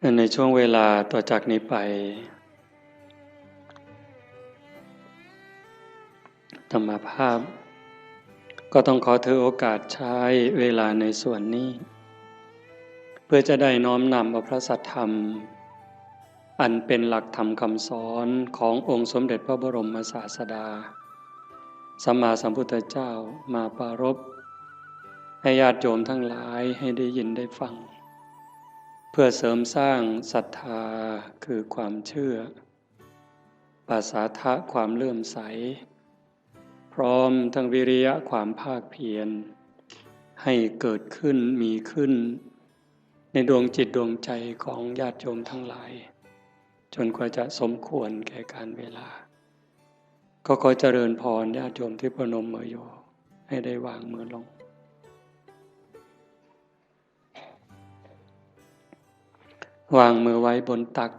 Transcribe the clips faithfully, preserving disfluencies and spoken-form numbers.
ในช่วงเวลาต่อจากนี้ไป อาตมาภาพ ก็ต้องขอถือโอกาสใช้เวลาในส่วนนี้ เพื่อจะได้น้อมนำเอาพระสัทธรรม อันเป็นหลักธรรมคำสอนขององค์สมเด็จพระบรมศาสดา สัมมาสัมพุทธเจ้ามาปรารภ ให้ญาติโยมทั้งหลายให้ได้ยินได้ฟัง เพื่อเสริมสร้างศรัทธาคือความเชื่อ ปาสาทะความเลื่อมใส พร้อมทั้งวิริยะความภาคเพียร ให้เกิดขึ้นมีขึ้น ในดวงจิตดวงใจของญาติโยมทั้งหลาย จนกว่าจะสมควรแก่การเวลา ก็ขอเจริญพรญาติโยมที่ประนมมืออยู่ ให้ได้วางมือลง วางมือไว้บนตัก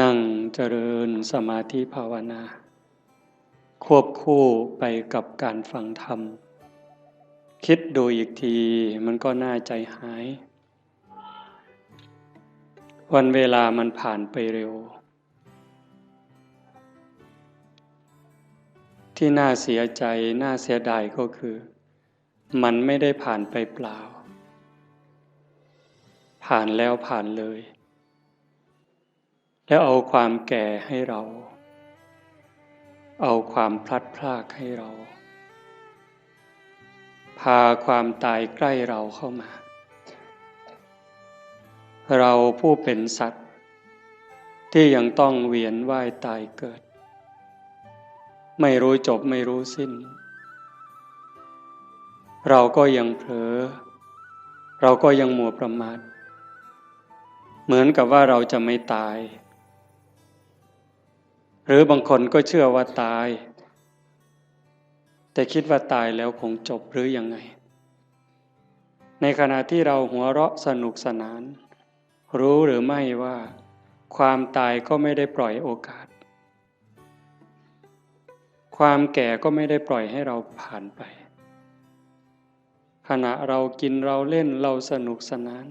นั่งเจริญสมาธิภาวนา ควบคู่ไปกับการฟังธรรม คิดดูอีกทีมันก็น่าใจหาย วันเวลามันผ่านไปเร็ว ที่น่าเสียใจน่าเสียดายก็คือ มันไม่ได้ผ่านไปเปล่า ผ่านแล้วผ่านเลย แล้วเอาความแก่ให้เรา เอาความพลัดพรากให้เรา พาความตายใกล้เราเข้ามา เราผู้เป็นสัตว์ ที่ยังต้องเวียนว่ายตายเกิด ไม่รู้จบไม่รู้สิ้น เราก็ยังเผลอ เราก็ยังมัวประมาท เหมือนกับว่าเราจะไม่ตาย หรือบางคนก็เชื่อว่าตาย แต่คิดว่าตายแล้วคงจบหรือยังไง ในขณะที่เราหัวเราะสนุกสนาน รู้หรือไม่ว่า ความตายก็ไม่ได้ปล่อยโอกาส ความแก่ก็ไม่ได้ปล่อยให้เราผ่านไป ขณะเรากินเราเล่นเราสนุกสนาน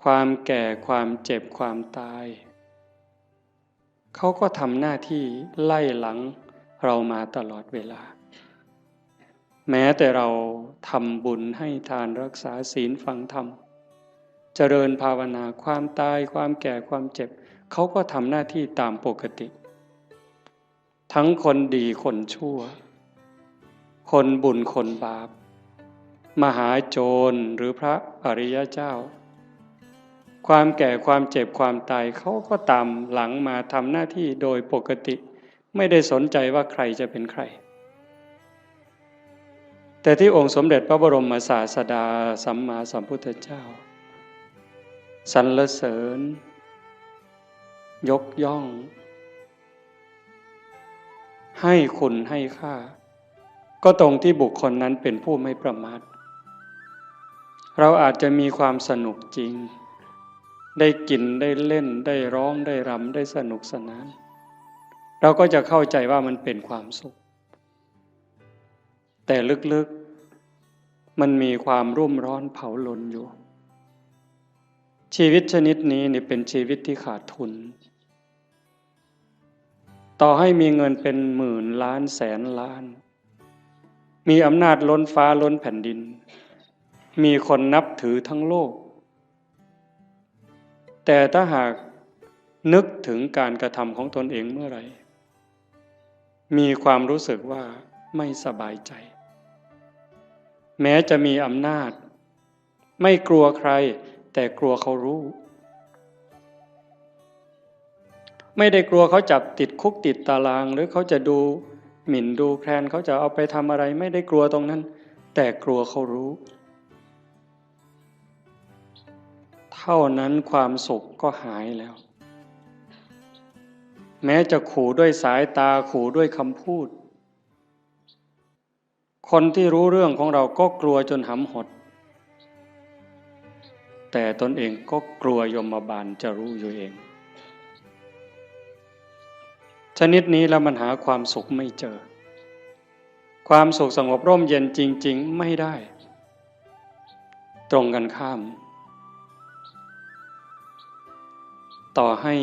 ความแก่ความเจ็บความตาย เขาก็ทำหน้าที่ไล่หลังเรามาตลอดเวลา แม้แต่เราทำบุญให้ทานรักษาศีลฟังธรรม เจริญภาวนา ความตายความแก่ความเจ็บ เขาก็ทำหน้าที่ตามปกติ ทั้งคนดีคนชั่ว คนบุญคนบาป มหาโจรหรือพระอริยเจ้า ความแก่ความเจ็บความตายเขาก็ตามหลังมาทำหน้าที่โดยปกติ ไม่ได้สนใจว่าใครจะเป็นใคร แต่ที่องค์สมเด็จพระบรมศาสดาสัมมาสัมพุทธเจ้า สรรเสริญ ยกย่อง ให้คุณให้ค่า ก็ตรงที่บุคคลนั้นเป็นผู้ไม่ประมาท เราอาจจะมีความสนุกจริง ได้กินได้เล่นได้ร้องได้รำได้สนุกสนาน เราก็จะเข้าใจว่ามันเป็นความสุข แต่ลึกๆ มันมีความรุ่มร้อนเผาลนอยู่ ชีวิตชนิดนี้นี่เป็นชีวิตที่ขาดทุน ต่อให้มีเงินเป็นหมื่นล้านแสนล้าน มีอำนาจล้นฟ้าล้นแผ่นดิน มีคนนับถือทั้งโลก แต่ถ้าหากนึกถึงการกระทำของตนเองเมื่อไหร่ มีความรู้สึกว่าไม่สบายใจ แม้จะมีอำนาจ ไม่กลัวใคร แต่กลัวเขารู้ ไม่ได้กลัวเขาจับติดคุกติดตาราง หรือเขาจะดูหมิ่นดูแคลน เขาจะเอาไปทำอะไร ไม่ได้กลัวตรงนั้น แต่กลัวเขารู้ เท่านั้นความสุขก็หายแล้ว แม้จะขู่ด้วยสายตา ขู่ด้วยคำพูด คนที่รู้เรื่องของเราก็กลัวจนหำหด แต่ตนเองก็กลัวยมบาลจะรู้อยู่เอง ชนิดนี้แล้วมันหาความสุขไม่เจอ ความสุขสงบร่มเย็นจริงๆ ไม่ได้ ตรงกันข้าม ต่อให้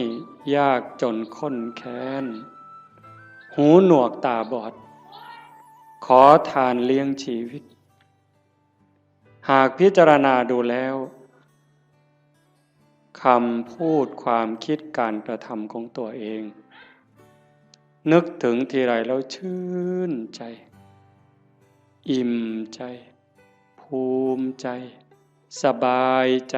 ยากจนข้นแค้น หูหนวกตาบอด ขอทานเลี้ยงชีวิต หากพิจารณาดูแล้ว คำพูดความคิดการกระทำของตัวเอง นึกถึงทีไรแล้วชื่นใจ อิ่มใจ ภูมิใจ สบายใจ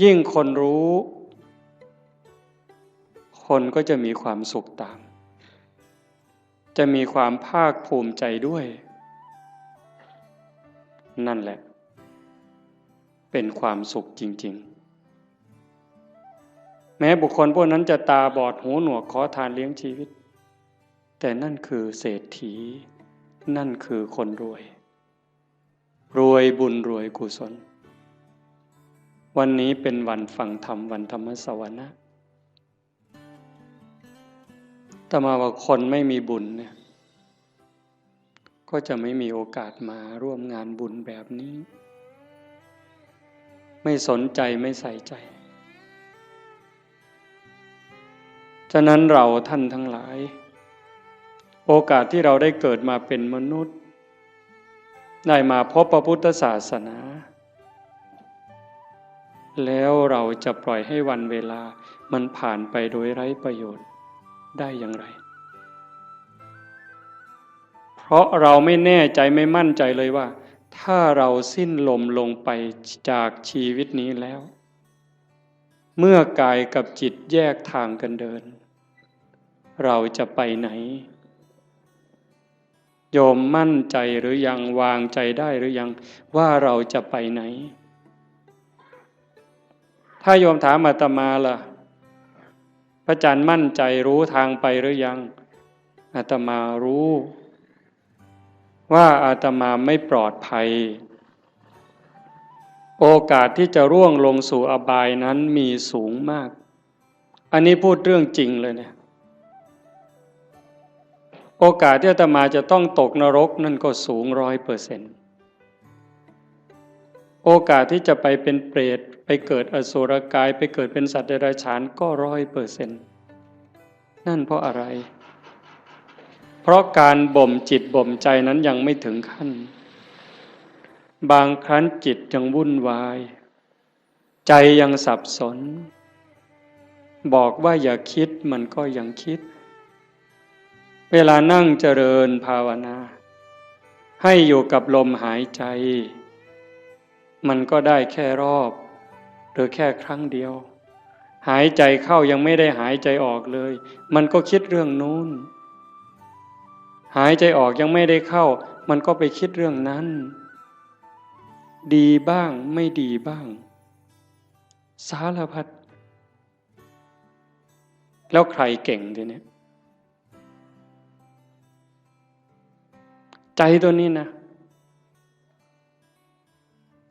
ยิ่งคนรู้ คนก็จะมีความสุขตาม จะมีความภาคภูมิใจด้วย นั่นแหละ เป็นความสุขจริงๆ แม้บุคคลพวกนั้นจะตาบอดหูหนวกขอทานเลี้ยงชีวิต แต่นั่นคือเศรษฐี นั่นคือคนรวย รวยบุญรวยกุศล วันนี้เป็นวันฟังธรรม วันธรรมสวนะ อาตมาว่าคนไม่มีบุญเนี่ย ก็จะไม่มีโอกาสมาร่วมงานบุญแบบนี้ ไม่สนใจไม่ใส่ใจ ฉะนั้นเราท่านทั้งหลาย โอกาสที่เราได้เกิดมาเป็นมนุษย์ ได้มาพบพระพุทธศาสนา แล้วเราจะปล่อยให้วันเวลามันผ่านไปโดยไร้ประโยชน์ได้อย่างไร เพราะเราไม่แน่ใจไม่มั่นใจเลยว่า ถ้าเราสิ้นลมลงไปจากชีวิตนี้แล้ว เมื่อกายกับจิตแยกทางกันเดิน เราจะไปไหน โยมมั่นใจหรือยัง วางใจได้หรือยัง ว่าเราจะไปไหน ถ้าโยมถามอาตมาล่ะ พระอาจารย์มั่นใจรู้ทางไปหรือยัง อาตมารู้ ว่าอาตมาไม่ปลอดภัย โอกาสที่จะร่วงลงสู่อบายนั้นมีสูงมาก อันนี้พูดเรื่องจริงเลยเนี่ย โอกาสที่อาตมาจะต้องตกนรกนั่นก็สูงร้อยเปอร์เซ็นต์ โอกาสที่จะไปเป็นเปรต ไปเกิดอสุรกาย ไปเกิดเป็นสัตว์เดรัจฉานก็ร้อยเปอร์เซ็นต์ นั่นเพราะอะไร เพราะการบ่มจิตบ่มใจนั้นยังไม่ถึงขั้น บางครั้งจิตยังวุ่นวาย ใจยังสับสน บอกว่าอย่าคิดมันก็ยังคิด เวลานั่งเจริญภาวนา ให้อยู่กับลมหายใจ มันก็ได้แค่รอบ หรือแค่ครั้งเดียว หายใจเข้ายังไม่ได้หายใจออกเลย มันก็คิดเรื่องนู้น หายใจออกยังไม่ได้เข้า มันก็ไปคิดเรื่องนั้น ดีบ้างไม่ดีบ้าง สารพัด แล้วใครเก่งทีเนี้ย ใจตัวนี้นะ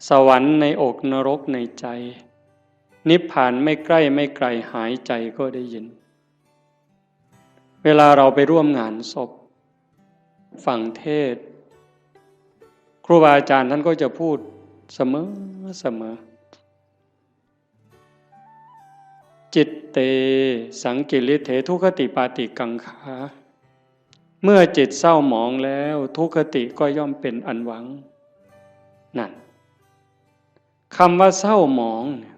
สวรรค์ในอกนรกในใจ นิพพานไม่ใกล้ไม่ไกล หายใจก็ได้ยิน เวลาเราไปร่วมงานศพ ฟังเทศน์ ครูบาอาจารย์ท่านก็จะพูดเสมอเสมอ จิตเต สังกิริเถ ทุคติปาติกังขา เมื่อจิตเศร้าหมองแล้ว ทุคติก็ย่อมเป็นอันหวัง นั่น คำว่าเศร้าหมองเนี่ย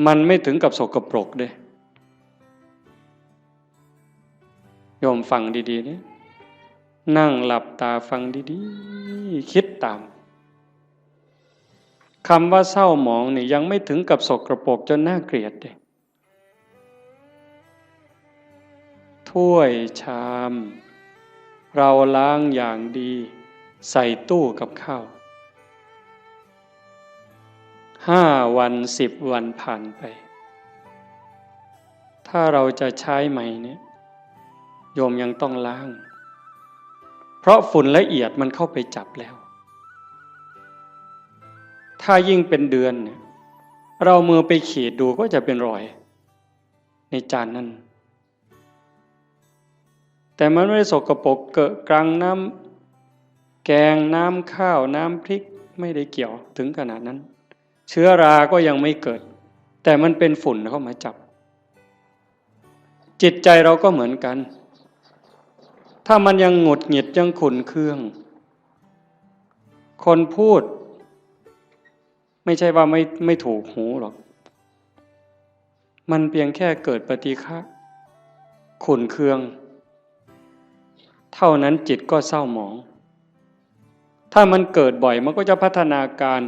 มันไม่ถึงกับสกปรกเด้ โยมฟังดีๆ เนี่ย นั่งหลับตาฟังดีๆ คิดตาม คำว่าเศร้าหมองเนี่ยยังไม่ถึงกับสกปรกจนน่าเกลียดเด้ ถ้วยชาม เราล้างอย่างดี ใส่ตู้กับข้าว ห้าวัน สิบวันผ่านไป ถ้าเราจะใช้ใหม่เนี่ย โยมยังต้องล้าง เพราะฝุ่นละเอียดมันเข้าไปจับแล้ว ถ้ายิ่งเป็นเดือนเนี่ย เรามือไปขีดดูก็จะเป็นรอย ในจานนั้น แต่มันไม่ได้สกปรกเกอะกรังน้ำแกง น้ำข้าว น้ำพริก ไม่ได้เกี่ยวถึงขนาดนั้น เชื้อราก็ยังไม่เกิด แต่มันเป็นฝุ่นเข้ามาจับ จิตใจเราก็เหมือนกัน ถ้ามันยังหงุดหงิดยังขุ่นเคือง คนพูด ไม่ใช่ว่าไม่ไม่ถูกหูหรอก มันเพียงแค่เกิดปฏิฆะขุ่นเคือง เท่านั้นจิตก็เศร้าหมอง ถ้ามันเกิดบ่อยมันก็จะพัฒนาการ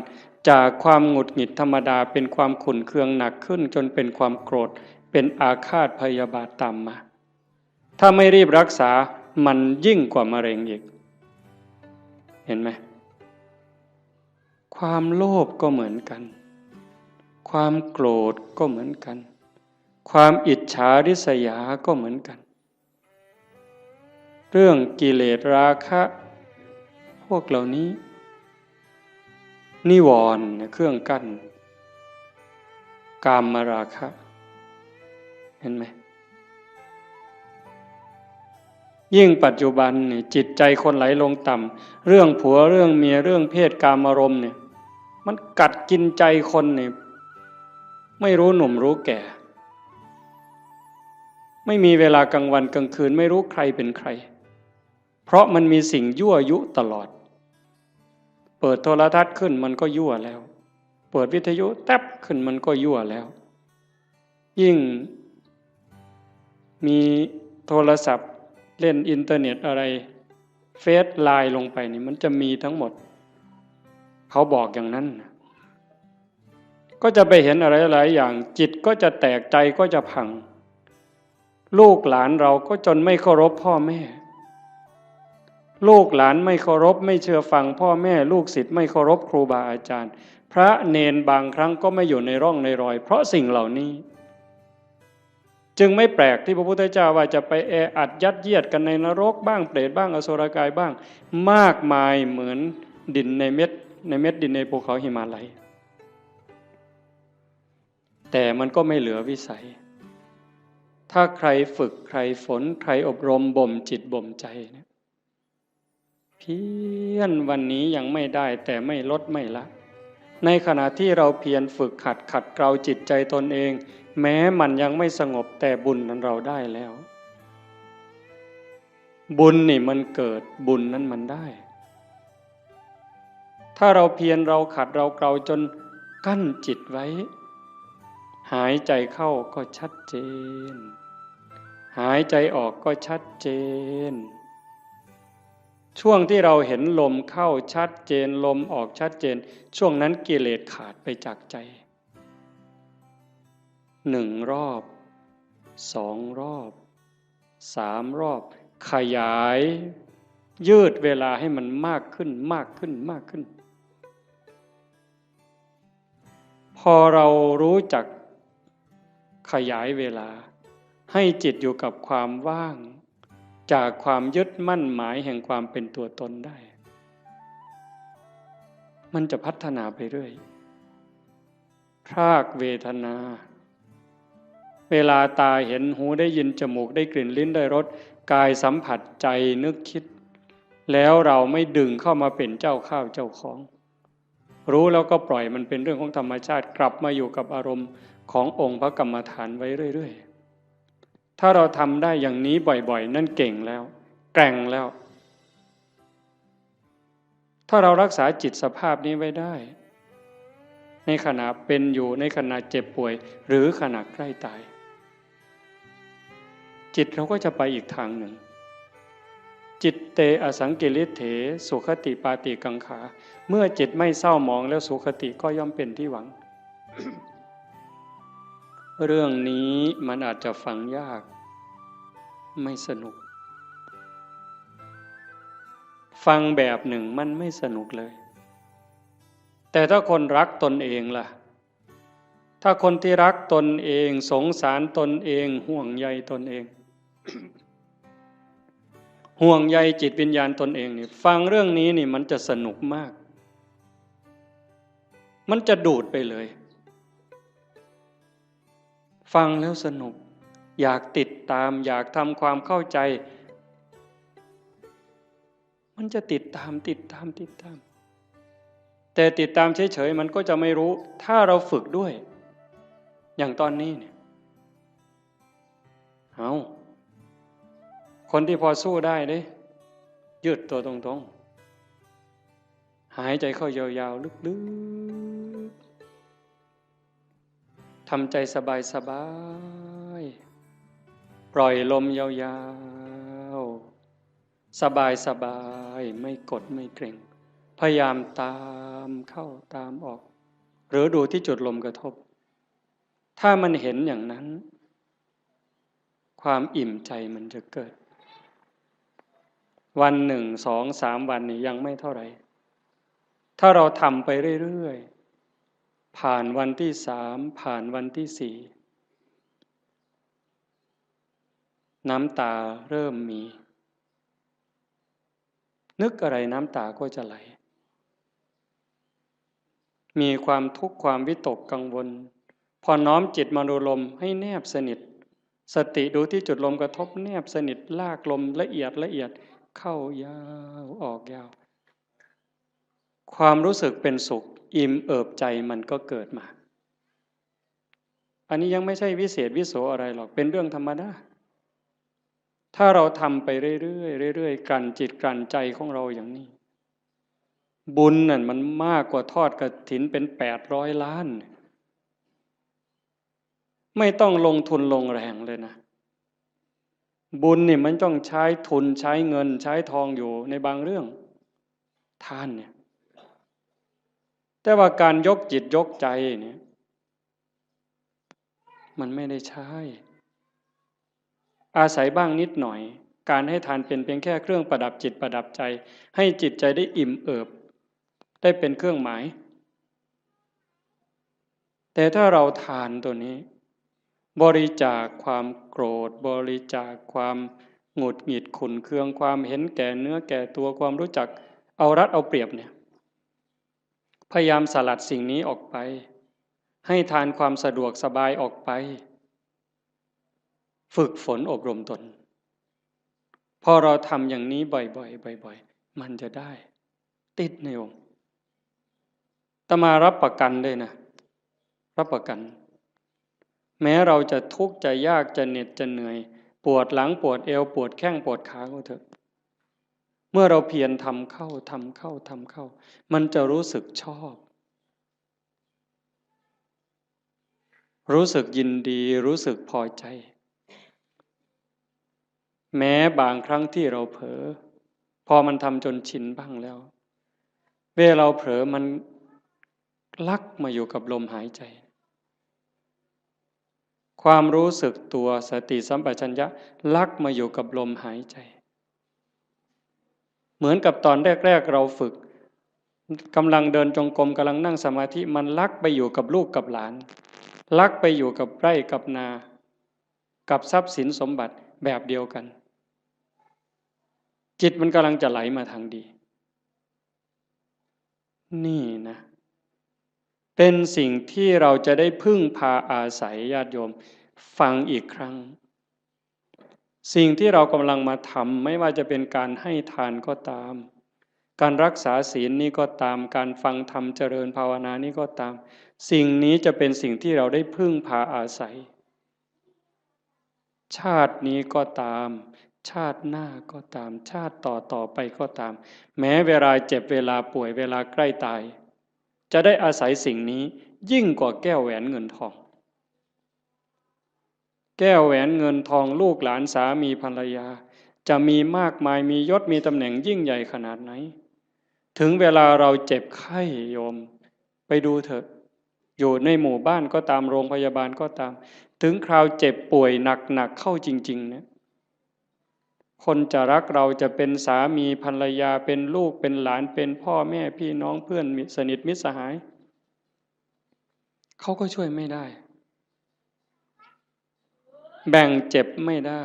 จากความหงุดหงิดธรรมดาเป็นความขุ่นเคืองหนักขึ้น จนเป็นความโกรธ เป็นอาฆาตพยาบาทตามมา ถ้าไม่รีบรักษามันยิ่งกว่ามะเร็งอีก เห็นไหม ความโลภก็เหมือนกัน ความโกรธก็เหมือนกัน ความอิจฉาริษยาก็เหมือนกัน เรื่องกิเลสราคะ พวกเหล่านี้ นิวรณ์เนี่ยเครื่องกั้น กามราคะ เห็นไหม ยิ่งปัจจุบันเนี่ยจิตใจคนไหลลงต่ำ เรื่องผัวเรื่องเมียเรื่องเพศกามารมณ์เนี่ย มันกัดกินใจคนเนี่ย ไม่รู้หนุ่มรู้แก่ ไม่มีเวลากลางวันกลางคืน ไม่รู้ใครเป็นใคร เพราะมันมีสิ่งยั่วยุตลอด เปิดโทรทัศน์ขึ้นมันก็ยั่วแล้ว เปิดวิทยุแต๊บขึ้นมันก็ยั่วแล้ว ยิ่งมีโทรศัพท์เล่นอินเทอร์เน็ตอะไร เฟซไลน์ลงไปนี่มันจะมีทั้งหมด เขาบอกอย่างนั้นนะ ก็จะไปเห็นอะไรหลายอย่าง จิตก็จะแตก ใจก็จะพัง ลูกหลานเราก็จนไม่เคารพพ่อแม่ ลูกหลานไม่เคารพไม่เชื่อฟังพ่อแม่ ลูกศิษย์ไม่เคารพครูบาอาจารย์ พระเณรบางครั้งก็ไม่อยู่ในร่องในรอย เพราะสิ่งเหล่านี้ จึงไม่แปลกที่พระพุทธเจ้าว่าจะไปแออัดยัดเยียดกันในนรกบ้าง เปรตบ้าง อสุรกายบ้าง มากมายเหมือนดินในเม็ด ในเม็ดดินในภูเขาหิมาลัย แต่มันก็ไม่เหลือวิสัย ถ้าใครฝึกใครฝนใครอบรมบ่มจิตบ่มใจเนี่ย เพียรวันนี้ยังไม่ได้แต่ไม่ลดไม่ละ ในขณะที่เราเพียรฝึกขัดขัดเกลาจิตใจตนเอง แม้มันยังไม่สงบแต่บุญนั้นเราได้แล้ว บุญนี่มันเกิด บุญนั้นมันได้ ถ้าเราเพียรเราขัดเราเกลาจนกั้นจิตไว้ หายใจเข้าก็ชัดเจน หายใจออกก็ชัดเจน ช่วงที่เราเห็นลมเข้าชัดเจน ลมออกชัดเจน ช่วงนั้นกิเลสขาดไปจากใจ หนึ่งรอบ สองรอบ สามรอบ ขยาย ยืดเวลาให้มันมากขึ้น มากขึ้น มากขึ้น พอเรารู้จักขยายเวลา ให้จิตอยู่กับความว่าง จากความยึดมั่นหมายแห่งความเป็นตัวตนได้ มันจะพัฒนาไปเรื่อย พรากเวทนา เวลาตาเห็น หูได้ยิน จมูกได้กลิ่น ลิ้นได้รส กายสัมผัส ใจนึกคิด แล้วเราไม่ดึงเข้ามาเป็นเจ้าข้าวเจ้าของ รู้แล้วก็ปล่อยมันเป็นเรื่องของธรรมชาติ กลับมาอยู่กับอารมณ์ขององค์พระกรรมฐานไว้เรื่อยๆ ถ้าเราทำได้อย่างนี้บ่อยๆ นั่นเก่งแล้ว แกร่งแล้ว ถ้าเรารักษาจิตสภาพนี้ไว้ได้ ในขณะเป็นอยู่ ในขณะเจ็บป่วย หรือขณะใกล้ตาย จิตเราก็จะไปอีกทางหนึ่ง จิตเตอสังกิริเถ สุขติปาติกังขา เมื่อจิตไม่เศร้าหมองแล้ว สุขติก็ย่อมเป็นที่หวัง เรื่องนี้มันอาจจะฟังยาก ไม่สนุก ฟังแบบหนึ่งมันไม่สนุกเลย แต่ถ้าคนรักตนเองล่ะ ถ้าคนที่รักตนเอง สงสารตนเอง ห่วงใยตนเอง ห่วงใยจิตวิญญาณตนเองนี่ ฟังเรื่องนี้นี่มันจะสนุกมาก มันจะดูดไปเลย ฟังแล้วสนุก อยากติดตาม อยากทำความเข้าใจ มันจะติดตาม ติดตาม ติดตาม แต่ติดตามเฉยๆมันก็จะไม่รู้ ถ้าเราฝึกด้วย อย่างตอนนี้เนี่ย เอา คนที่พอสู้ได้เด้ ยืดตัวตรงๆ หายใจเข้ายาวๆ ลึกๆ ทำใจสบายๆ ปล่อยลมยาวๆ สบายๆ ไม่กดไม่เกร็ง พยายามตามเข้าตามออก หรือดูที่จุดลมกระทบ ถ้ามันเห็นอย่างนั้น ความอิ่มใจมันจะเกิด วันหนึ่ง สอง สาม วันนี่ยังไม่เท่าไหร่ ถ้าเราทำไปเรื่อยๆ ผ่านวันที่สาม ผ่านวันที่สี่ น้ำตาเริ่มมี นึกอะไรน้ำตาก็จะไหล มีความทุกข์ความวิตกกังวล พอน้อมจิตมาดูลมให้แนบสนิท สติดูที่จุดลมกระทบแนบสนิท ลากลมละเอียดละเอียด เข้ายาวออกยาว ความรู้สึกเป็นสุข อิ่มเอิบใจมันก็เกิดมา อันนี้ยังไม่ใช่วิเศษวิโสอะไรหรอก เป็นเรื่องธรรมดา ถ้าเราทำไปเรื่อยๆ เรื่อยๆ กลั่นจิตกลั่นใจของเราอย่างนี้ บุญนั่นมันมากกว่าทอดกฐินเป็นแปดร้อยล้าน ไม่ต้องลงทุนลงแรงเลยนะ บุญนี่มันต้องใช้ทุนใช้เงินใช้ทองอยู่ในบางเรื่อง ทานเนี่ย แต่ว่าการยกจิตยกใจเนี่ย มันไม่ได้ใช้ อาศัยบ้างนิดหน่อย การให้ทานเป็นเพียงแค่เครื่องประดับจิตประดับใจ ให้จิตใจได้อิ่มเอิบ ได้เป็นเครื่องหมาย แต่ถ้าเราทานตัวนี้ บริจาคความโกรธ บริจาคความหงุดหงิดขุ่นเคือง ความเห็นแก่เนื้อแก่ตัว ความรู้จักเอารัดเอาเปรียบเนี่ย พยายามสลัดสิ่งนี้ออกไป ให้ทานความสะดวกสบายออกไป ฝึกฝนอบรมตน พอเราทำอย่างนี้บ่อยๆ บ่อยๆ มันจะได้ ติดในองค์ อาตมารับประกันเลยนะ รับประกัน แม้เราจะทุกข์จะยากจะเหน็ดจะเหนื่อย ปวดหลังปวดเอว ปวดแข้งปวดขาก็เถอะ เมื่อเราเพียรทำเข้า ทำเข้า ทำเข้า มันจะรู้สึกชอบ รู้สึกยินดี รู้สึกพอใจ แม้บางครั้งที่เราเผลอ พอมันทำจนชินบ้างแล้ว เวลาเราเผลอมันลักมาอยู่กับลมหายใจ ความรู้สึกตัว สติสัมปชัญญะลักมาอยู่กับลมหายใจ เหมือนกับตอนแรกๆ เราฝึก กำลังเดินจงกรม กำลังนั่งสมาธิ มันลักไปอยู่กับลูกกับหลาน ลักไปอยู่กับไร่กับนา กับทรัพย์สินสมบัติแบบเดียวกัน จิตมันกำลังจะไหลมาทางดี นี่นะ เป็นสิ่งที่เราจะได้พึ่งพาอาศัย ญาติโยม ฟังอีกครั้ง สิ่งที่เรากำลังมาทำ ไม่ว่าจะเป็นการให้ทานก็ตาม การรักษาศีลนี่ก็ตาม การฟังธรรมเจริญภาวนานี่ก็ตาม สิ่งนี้จะเป็นสิ่งที่เราได้พึ่งพาอาศัย ชาตินี้ก็ตาม ชาติหน้าก็ตาม ชาติต่อต่อไปก็ตาม แม้เวลาเจ็บ เวลาป่วย เวลาใกล้ตาย จะได้อาศัยสิ่งนี้ยิ่งกว่าแก้วแหวนเงินทอง แก้วแหวนเงินทอง ลูกหลานสามีภรรยา จะมีมากมาย มียศมีตำแหน่งยิ่งใหญ่ขนาดไหน ถึงเวลาเราเจ็บไข้ โยม ไปดูเถอะ อยู่ในหมู่บ้านก็ตาม โรงพยาบาลก็ตาม ถึงคราวเจ็บป่วยหนักๆ เข้าจริงๆ เนี่ย คนจะรักเรา จะเป็นสามีภรรยา เป็นลูกเป็นหลาน เป็นพ่อแม่พี่น้อง เพื่อนมิตรสนิทมิตรสหาย เขาก็ช่วยไม่ได้ แบ่งเจ็บไม่ได้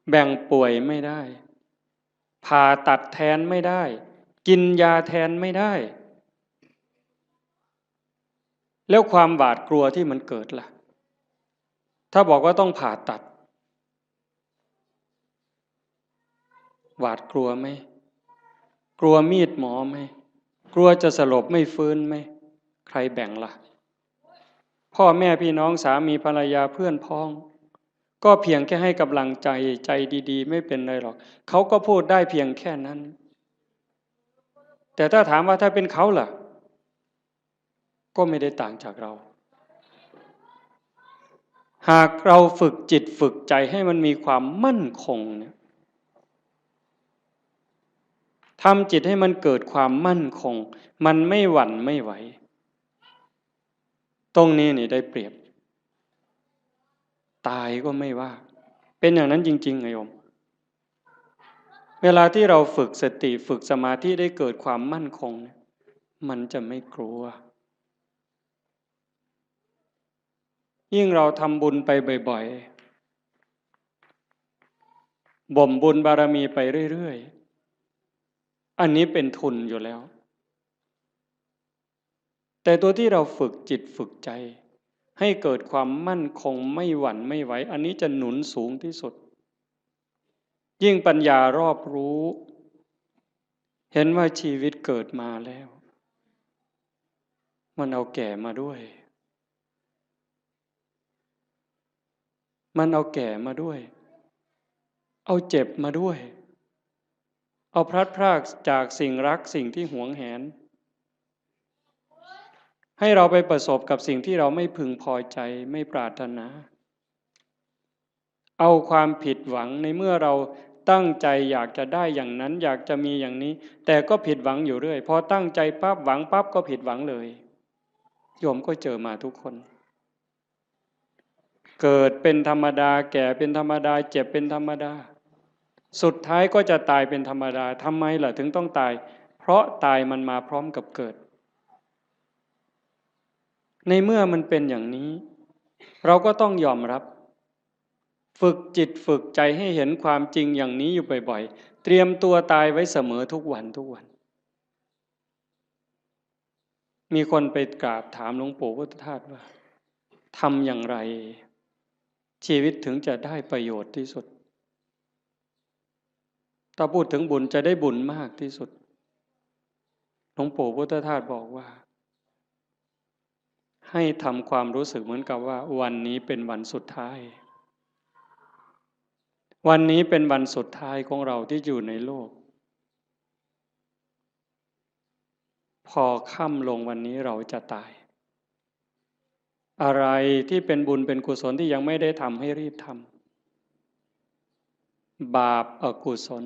แบ่งป่วยไม่ได้ ผ่าตัดแทนไม่ได้ กินยาแทนไม่ได้ แล้วความหวาดกลัวที่มันเกิดล่ะ ถ้าบอกว่าต้องผ่าตัด หวาดกลัวไหม กลัวมีดหมอไหม กลัวจะสลบไม่ฟื้นไหม ใครแบ่งละ่ะ พ่อแม่พี่น้องสามีภรรยาเพื่อนพ้อง ก็เพียงแค่ให้กำลังใจ ใจดีๆ ไม่เป็นไรหรอก เขาก็พูดได้เพียงแค่นั้น แต่ถ้าถามว่าถ้าเป็นเขาล่ะ ก็ไม่ได้ต่างจากเรา หากเราฝึกจิตฝึกใจให้มันมีความมั่นคงเนี่ย ทำจิตให้มันเกิดความมั่นคง มันไม่หวั่นไม่ไหว ตรงนี้นี่ได้เปรียบ ตายก็ไม่ว่า เป็นอย่างนั้นจริงๆ ไงโยม เวลาที่เราฝึกสติ ฝึกสมาธิ ได้เกิดความมั่นคงเนี่ย มันจะไม่กลัว ยิ่งเราทำบุญไปบ่อยๆ บ่มบุญบารมีไปเรื่อยๆ อันนี้เป็นทุนอยู่แล้ว แต่ตัวที่เราฝึกจิตฝึกใจ ให้เกิดความมั่นคงไม่หวั่นไม่ไหว อันนี้จะหนุนสูงที่สุด ยิ่งปัญญารอบรู้ เห็นว่าชีวิตเกิดมาแล้ว มันเอาแก่มาด้วย มันเอาแก่มาด้วย เอาเจ็บมาด้วย เอาพลัดพรากจากสิ่งรักสิ่งที่หวงแหน ให้เราไปประสบกับสิ่งที่เราไม่พึงพอใจ ไม่ปรารถนา เอาความผิดหวังในเมื่อเราตั้งใจอยากจะได้อย่างนั้น อยากจะมีอย่างนี้ แต่ก็ผิดหวังอยู่เรื่อย พอตั้งใจปั๊บหวังปั๊บก็ผิดหวังเลย โยมก็เจอมาทุกคน เกิดเป็นธรรมดา แก่เป็นธรรมดา เจ็บเป็นธรรมดา สุดท้ายก็จะตายเป็นธรรมดา ทำไมล่ะถึงต้องตาย เพราะตายมันมาพร้อมกับเกิด ในเมื่อมันเป็นอย่างนี้ เราก็ต้องยอมรับ ฝึกจิตฝึกใจให้เห็นความจริงอย่างนี้อยู่บ่อยๆ เตรียมตัวตายไว้เสมอทุกวันทุกวัน มีคนไปกราบถามหลวงปู่พุทธทาสว่า ทำอย่างไร ชีวิตถึงจะได้ประโยชน์ที่สุด ถ้าพูดถึงบุญจะได้บุญมากที่สุด หลวงปู่พุทธทาสบอกว่า ให้ทำความรู้สึกเหมือนกับว่าวันนี้เป็นวันสุดท้าย วันนี้เป็นวันสุดท้ายของเราที่อยู่ในโลก พอค่ำลงวันนี้เราจะตาย อะไรที่เป็นบุญเป็นกุศลที่ยังไม่ได้ทำให้รีบทำ บาปอกุศล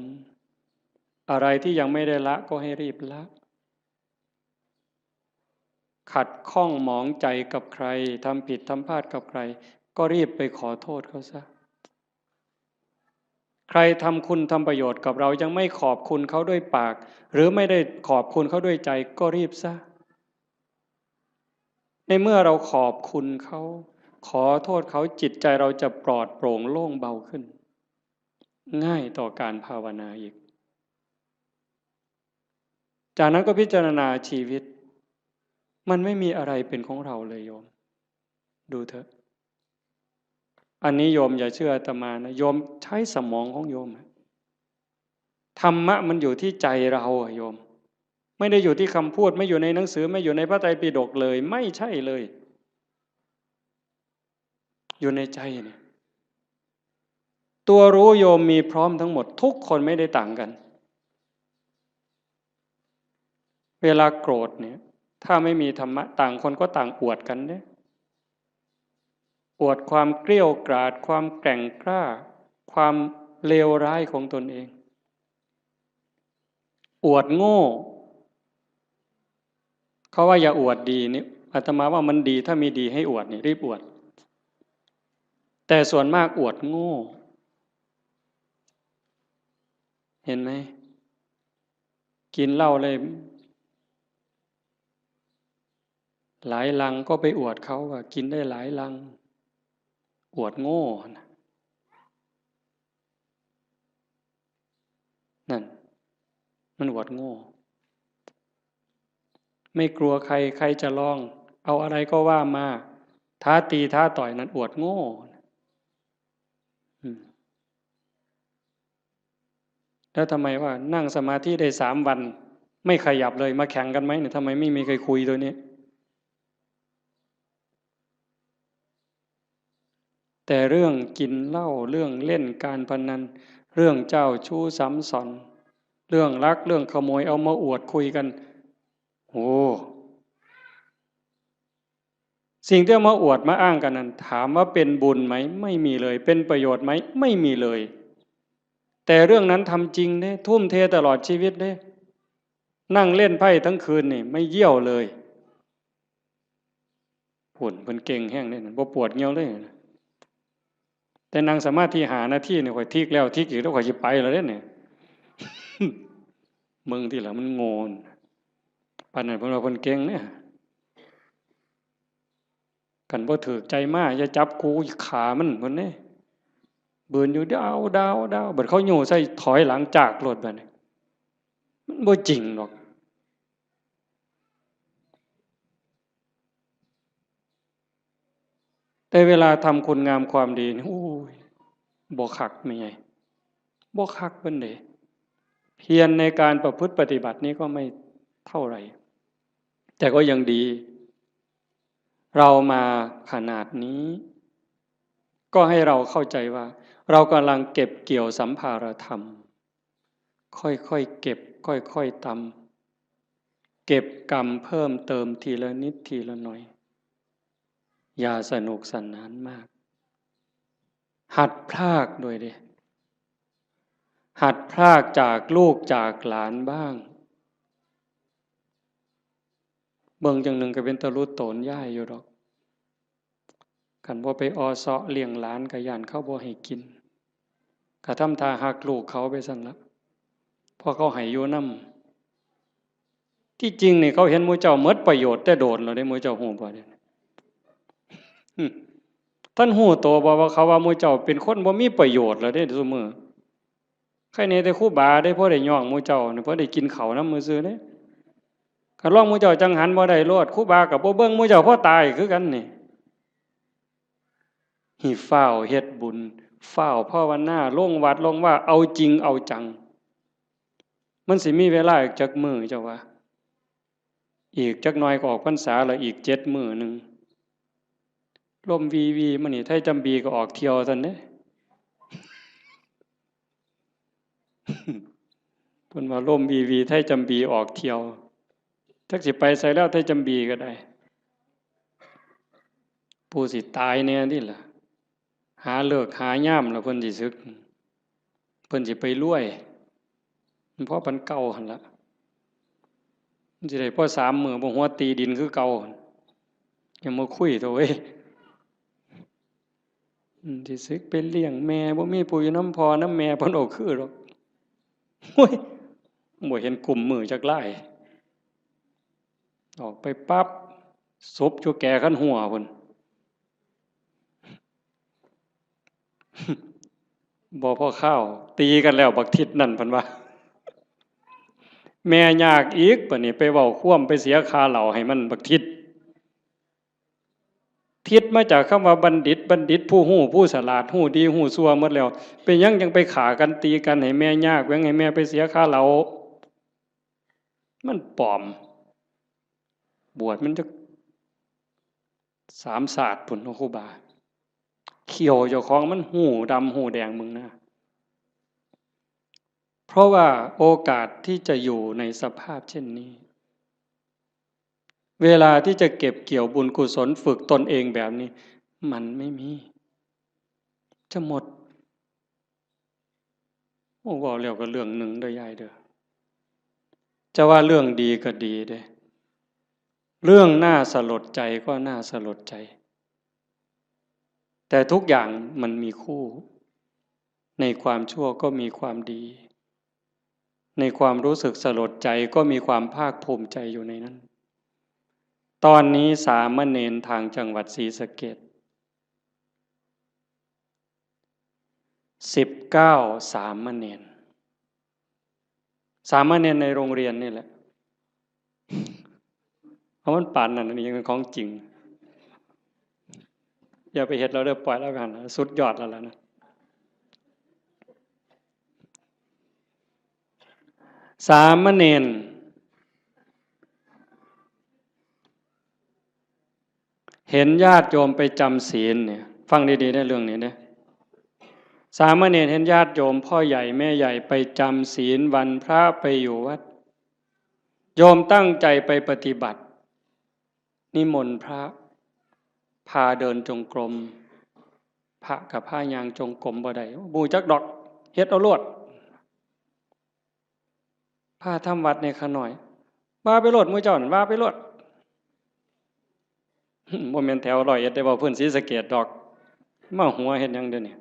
อะไรที่ยังไม่ได้ละก็ให้รีบละ ขัดข้องหมองใจกับใคร ทำผิดทำพลาดกับใคร ก็รีบไปขอโทษเขาซะ ใครทำคุณทำประโยชน์กับเรายังไม่ขอบคุณเขาด้วยปาก หรือไม่ได้ขอบคุณเขาด้วยใจ ก็รีบซะ ในเมื่อเราขอบคุณเขา ขอโทษเขา จิตใจเราจะปลอดโปร่งโล่งเบาขึ้น ง่ายต่อการภาวนาอีก จากนั้นก็พิจารณาชีวิต มันไม่มีอะไรเป็นของเราเลยโยม ดูเถอะ อันนี้โยมอย่าเชื่ออาตมานะ โยมใช้สมองของโยมอะ ธรรมะมันอยู่ที่ใจเราอะโยม ไม่ได้อยู่ที่คำพูด ไม่อยู่ในหนังสือ ไม่อยู่ในพระไตรปิฎกเลย ไม่ใช่เลย อยู่ในใจเนี่ย ตัวรู้โยมมีพร้อมทั้งหมด ทุกคนไม่ได้ต่างกัน เวลาโกรธเนี่ย ถ้าไม่มีธรรมะ ต่างคนก็ต่างอวดกันเนี่ย อวดความเกลี้ยวกราด ความแกร่งกล้า ความเลวร้ายของตนเอง อวดโง่ เขาว่าอย่าอวดดีนี่ อาตมาว่ามันดี ถ้ามีดีให้อวดนี่ รีบอวด แต่ส่วนมากอวดโง่ เห็นไหม กินเหล้าเลย หลายลังก็ไปอวดเขาว่ากินได้หลายลัง อวดโง่นะ นั่น มันอวดโง่ ไม่กลัวใคร ใครจะลอง เอาอะไรก็ว่ามา ท้าตีท้าต่อย นั่นอวดโง่ อืม แล้วทำไมว่านั่งสมาธิได้สามวัน ไม่ขยับเลย มาแข่งกันไหมเนี่ย ทำไมไม่มีใครคุยตัวนี้ แต่เรื่องกินเหล้า เรื่องเล่นการพนัน เรื่องเจ้าชู้ซ้ำซ้อน เรื่องลัก เรื่องขโมย เอามาอวดคุยกัน โอ้ สิ่งที่เอามาอวดมาอ้างกันนั้น ถามว่าเป็นบุญไหม ไม่มีเลย เป็นประโยชน์ไหม ไม่มีเลย แต่เรื่องนั้นทำจริงเด้ ทุ่มเทตลอดชีวิตเด้ นั่งเล่นไพ่ทั้งคืนนี่ ไม่เยี่ยวเลย พุ่น เพิ่นเก่งแฮงเด้ บ่ปวดเยี่ยวเลย แต่นั่งสมาธิห้านาทีนี่ ข้อยทิกแล้วทิกอีก แล้วข้อยสิไปแล้วเด้เนี่ย มึงที่หลังมันโง่น ปานนั้นเพิ่นว่าเพิ่นเก่งเนี่ย คันบ่ถืกใจมา อย่าจับกู ขามัน เพิ่นเด้ บืนอยู่ดาว ดาว ดาว บัดเขาโย่ใส่ ถอยหลังจากโลดบัดนี้ มันบ่จริงดอก แต่เวลาทำคุณงามความดีนี่ โอ้ย บ่คักแม่ใหญ่ บ่คักปานใด เพียรในการประพฤติปฏิบัตินี้ก็ไม่เท่าไหร่ แต่ก็ยังดี เรามาขนาดนี้ ก็ให้เราเข้าใจว่า เรากำลังเก็บเกี่ยวสัมภารธรรม ค่อยๆเก็บ ค่อยๆตำ เก็บกำเพิ่มเติมทีละนิดทีละหน่อย อย่าสนุกสนานมาก หัดพรากด้วยเด้ หัดพรากจากลูกจากหลานบ้าง เบิ่งจั่งหนึ่งก็เป็นตาหลุดโตนยายอยู่ดอก คันบ่ไปอ่อเซาะเลี้ยงหลานก็ย้านเขาบ่ให้กิน ก็ทำท่าฮักลูกเขาไปซั่นละ เพราะเขาให้อยู่นำ ที่จริงนี่เขาเห็นหมู่เจ้าหมดประโยชน์แต่โดนแล้วเด้ หมู่เจ้าฮู้บ่เด้ อืม ท่านฮู้โตบ่ว่าเขาว่าหมู่เจ้าเป็นคนบ่มีประโยชน์แล้วเด้ซุมื้อ ใครแหน่แต่ครูบาเด้ พอได้ย่องหมู่เจ้านี่ พอได้กินข้าวนำซื่อๆเด้ คันลองหมู่เจ้าจั่งหันบ่ได้โลด ครูบาก็บ่เบิ่งหมู่เจ้า พอตายคือกันนี่ ให้ฟ้าวเฮ็ดบุญ ฟ้าวภาวนา ลงวัดลงวา เอาจริงเอาจัง มันสิมีเวลาอีกจักมื้อเจ้าว่า อีกจักหน่อยก็ออกพรรษาละ อีกเจ็ดมื้อหนึ่ง ลมวีวีมานี่ ไทจำบีก็ออกเที่ยวซั่นเด้ เพิ่นว่าลมวีวี ไทจำบีออกเที่ยว จักสิไปไสแล้ว ไทจำบีก็ได้ ผู้สิตายแหน่นี่ล่ะ หาฤกษ์หายามแล้วเพิ่นสิสึก เพิ่นสิไปรวย มันพอปานเก่าหั่นละ มันสิได้พอสามมื้อ บ่หัวตีดินคือเก่าหั่น อย่ามาคุยเถาะเว้ย อืม สิสึกไปเลี้ยงแม่ บ่มีผู้อยู่นำพ่อนำแม่ เพิ่นบ่คือดอก โอ้ย บ่เห็นกุมมือจักลาย ออกไปปั๊บ สุบอยู่แก่คันหัวพุ้น บ่พอคาว ตีกันแล้วบักทิศนั่น เพิ่นว่า แม่ยากอีก บัดนี้ไปเว้าความ ไปเสียค่าเหล้าให้มันบักทิศ ทิศมาจากคำว่าบัณฑิต บัณฑิตผู้ฮู้ ผู้ฉลาด ฮู้ดีฮู้ชั่วหมดแล้ว เป็นหยังจั่งไปฆ่ากันตีกันให้แม่ยาก แหว่งให้แม่ไปเสียค่าเหล้า มันปลอม บวชมันจักสามชาติพุ้นเนาะครูบา เขี้ยวเจ้าของมันฮู้ดำฮู้แดง มึงนะ เพราะว่าโอกาสที่จะอยู่ในสภาพเช่นนี้ เวลาที่จะเก็บเกี่ยวบุญกุศลฝึกตนเองแบบนี้ มันไม่มี จะหมด โอ้ เว้าแล้วก็เรื่องหนึ่งเด้อยายเด้อ จะว่าเรื่องดีก็ดีเด้ เรื่องน่าสลดใจก็น่าสลดใจ แต่ทุกอย่างมันมีคู่ ในความชั่วก็มีความดี ในความรู้สึกสลดใจก็มีความภาคภูมิใจอยู่ในนั้น ตอนนี้สามเณรทางจังหวัดศรีสะเกษ สิบเก้า สามเณร สามเณรในโรงเรียนนี่แหละ เพราะมันปานนั้น อันนี้ยังเป็นของจริง อย่าไปเฮ็ดแล้วเด้อ ปล่อยแล้วกัน สุดยอดแล้วล่ะนะ สามเณร เห็นญาติโยมไปจำศีลเนี่ย ฟังดีๆ ในเรื่องนี้เนี่ย สามเณรเห็นญาติโยมพ่อใหญ่แม่ใหญ่ไปจำศีลวันพระไปอยู่วัด โยมตั้งใจไปปฏิบัติ นิมนต์พระ พาเดินจงกรม พระกับพายางจงกรมบ่ได้ บ่จักดอก เฮ็ดเอาโลด พาทำวัดในขะน้อย ว่าไปโลด หมู่เจ้านั่น ว่าไปโลด บ่แม่นแถวร้อยเอ็ดได้ เว้าพื้นศรีสะเกษดอก มาหัวเฮ็ดหยังเดี๋ยวนี้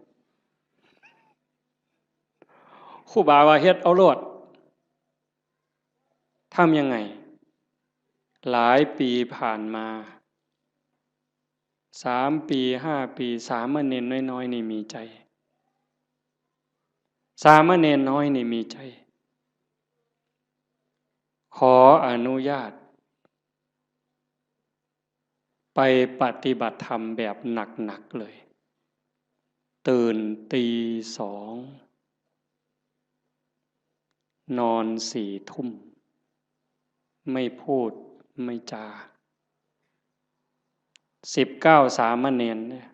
ครูบาว่าเฮ็ดเอาโลด ทำยังไง หลายปีผ่านมา สามปี ห้าปี สามเณรน้อยๆ นี่มีใจ สามเณรน้อยนี่มีใจ ขออนุญาต ไปปฏิบัติธรรมแบบหนักๆ เลย ตื่นตีสอง นอนสี่ทุ่ม ไม่พูดไม่จา สิบเก้าสามเณรเนี่ย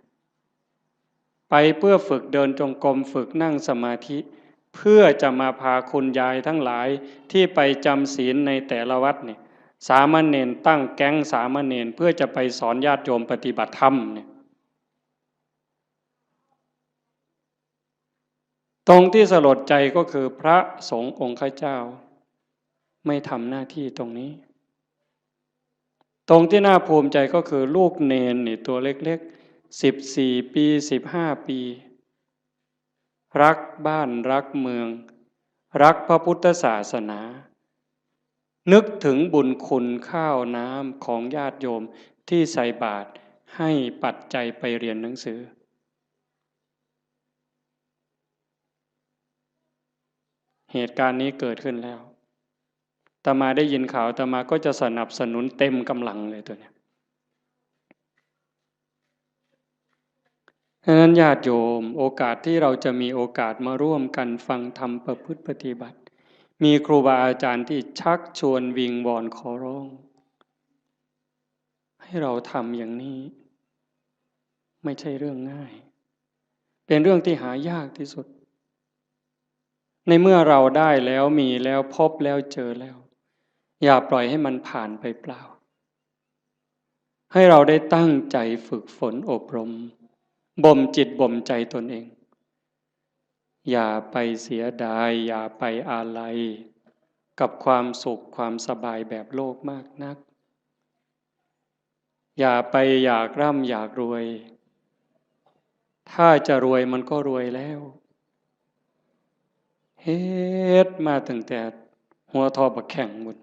ไปเพื่อฝึกเดินจงกรม ฝึกนั่งสมาธิ เพื่อจะมาพาคุณยายทั้งหลายที่ไปจำศีลในแต่ละวัดเนี่ย สามเณรตั้งแก๊งสามเณรเพื่อจะไปสอนญาติโยมปฏิบัติธรรมเนี่ย ตรงที่สลดใจก็คือพระสงฆ์องค์ข้าเจ้า ไม่ทำหน้าที่ตรงนี้ ตรงที่น่าภูมิใจก็คือลูกเณรนี่ตัวเล็กๆ สิบสี่ปี สิบห้าปี รักบ้านรักเมือง รักพระพุทธศาสนา นึกถึงบุญคุณข้าวน้ำของญาติโยมที่ใส่บาตรให้ปัจจัยไปเรียนหนังสือ เหตุการณ์นี้เกิดขึ้นแล้ว อาตมาได้ยินข่าว อาตมาก็จะสนับสนุนเต็มกำลังเลยตัวเนี้ย ฉะนั้นญาติโยม โอกาสที่เราจะมีโอกาสมาร่วมกันฟังธรรมประพฤติปฏิบัติ มีครูบาอาจารย์ที่ชักชวนวิงวอนขอร้อง ให้เราทำอย่างนี้ ไม่ใช่เรื่องง่าย เป็นเรื่องที่หายากที่สุด ในเมื่อเราได้แล้วมีแล้วพบแล้วเจอแล้ว อย่าปล่อยให้มันผ่านไปเปล่า ให้เราได้ตั้งใจฝึกฝนอบรม บ่มจิตบ่มใจตนเอง อย่าไปเสียดาย อย่าไปอาลัย กับความสุขความสบายแบบโลกมากนัก อย่าไปอยากร่ำอยากรวย ถ้าจะรวยมันก็รวยแล้ว เฮ็ดมาตั้งแต่หัวทอบักแข้งบุญ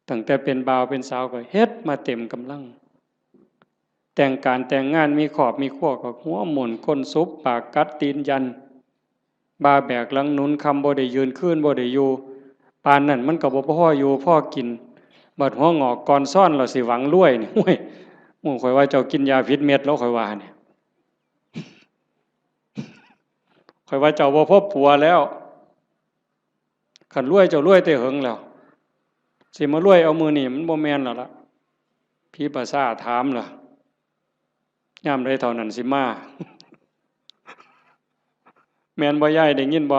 ตั้งแต่เป็นบ่าวเป็นสาวก็เฮ็ดมาเต็มกำลัง แต่งการแต่งงานมีครอบมีครัวก็หัวหมุนก้นสุบปากกัดตีนยัน บ่าแบกหลังหนุนคำบ่ได้ยืนคืนบ่ได้อยู่ ปานนั้นมันก็บ่พออยู่พอกิน บัดหัวงอกก่อนซ้อนเราสิหวังรวยนี่ โอ้ย โอ้ย ข่อยว่าเจ้ากินยาผิดเม็ดแล้ว ข่อยว่าเนี่ย ข่อยว่าเจ้าบ่พบผัวแล้ว คันรวยเจ้ารวยแต่เหิงแล้ว สิมารวยเอามื้อนี้มันบ่แม่นแล้วล่ะ ผีประสาทถามล่ะ ยามใดเท่านั้นสิมา แม่นบ่ยาย ได้ยินบ่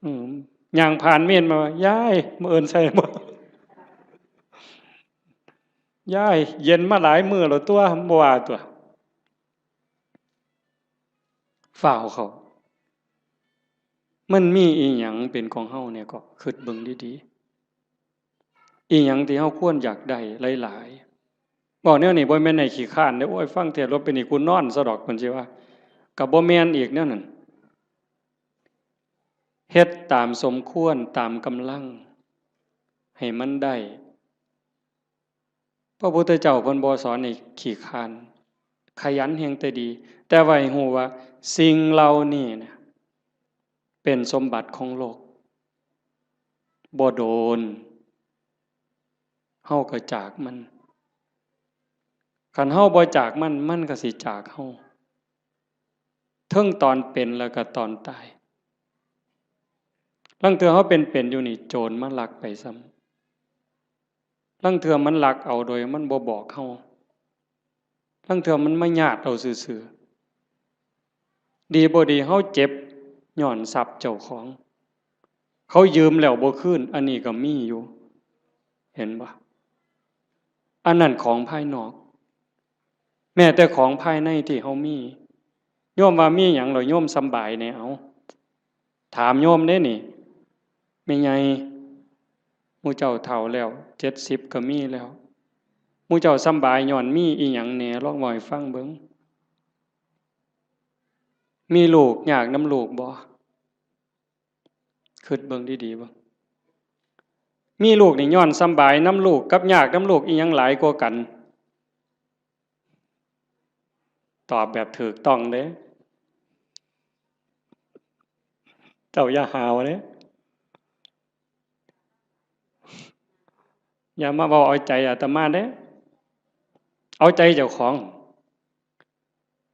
อืม ย่างผ่านเมนมาว่า "ยาย มื้ออื่นใส่บ่ ยาย เย็นมาหลายมื้อแล้วตัว บ่ว่าตัว" ฟ้าวเข้า มันมีอีหยังเป็นของเฮาเนี่ยก็คิดเบิ่งดีๆ อีหยังที่เฮาควรอยากได้หลายๆ บอกแนวนี้บ่แม่นให้ขี้คร้านเด้อ "โอ้ย ฟังเทศน์แล้วเป็นนี่กูนอนซะดอก" เพิ่นสิว่า ก็บ่แม่นอีกแนวนั้น เฮ็ดตามสมควร ตามกำลัง ให้มันได้ พระพุทธเจ้าเพิ่นบ่สอนให้ขี้คร้าน ขยันแฮงแต่ดี แต่ว่าให้ฮู้ว่าสิ่งเหล่านี้นะ เป็นสมบัติของโลก บ่โดน เฮาก็จากมัน คันเฮาบ่จากมัน มันก็สิจากเฮา เทิงตอนเป็นแล้วก็ตอนตาย ลางเทื่อเฮาเป็นๆ อยู่นี่ โจรมาลักไปซ้ำ ลางเทื่อมันลักเอาโดยมันบ่บอกเฮา ลางเทื่อมันมาญาติเอาซื่อๆ ดีบ่ดีเฮาเจ็บย้อนทรัพย์เจ้าของ เขายืมแล้วบ่คืน อันนี้ก็มีอยู่ เห็นบ่ อันนั้นของภายนอก แม้แต่ของภายในที่เฮามี โยมว่ามีหยังเหรอ โยมสำบายแหน่ เอา ถามโยมเด้นี่ แม่ใหญ่ หมู่เจ้าเฒ่าแล้ว เจ็ดสิบก็มีแล้ว หมู่เจ้าสำบายย้อนมีอีหยังแหน่ ลองเว้าให้ฟังเบิ่ง มีลูกยากนำลูกบ่ คิดเบิ่งดีๆ เบิ่ง มีลูกนี่ย้อนสำบายนำลูกกับยากนำลูกอีหยังหลายกว่ากัน ตอบแบบถูกต้องเด้ เจ้าอย่าหาวเด้ อย่ามาเว้าเอาใจอาตมาเด้ เอาใจเจ้าของ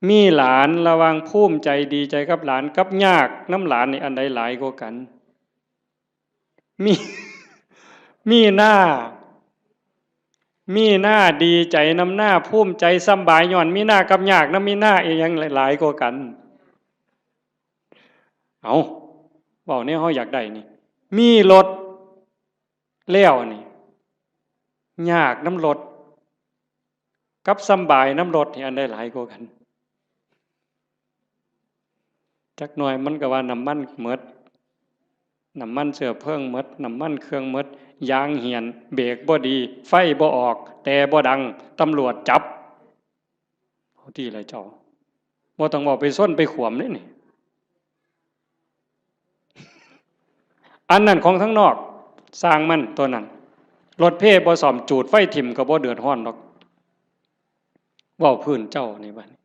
มีหลาน ระหว่างภูมิใจดีใจกับหลานกับยากนำหลานนี่อันใดหลายกว่ากัน มี มีหน้า มีหน้าดีใจนำหน้า ภูมิใจสำบายย้อนมีหน้ากับยากนำมีหน้าอีหยังหลายกว่ากัน เอา เว้าแนวเฮาอยากได้นี่ มีรถแล้วนี่ ยากนำรถ กับสำบายนำรถนี่อันใดหลายกว่ากัน จักหน่อยมันก็ว่าน้ำมันหมด น้ำมันเชื้อเพลิงหมด น้ำมันเครื่องหมด ยางเหี่ยน เบรกบ่ดี ไฟบ่ออก แต่บ่ดัง ตำรวจจับ เอาติล่ะเจ้า บ่ต้องเว้าไปชนไปขวมเด้นี่ อันนั้นของทางนอก ซ่างมันตัวนั้น รถเพบ่ซ่อม จูดไฟถิ่มก็บ่เดือดร้อนดอก เว้าพื้นเจ้านี่บัดนี้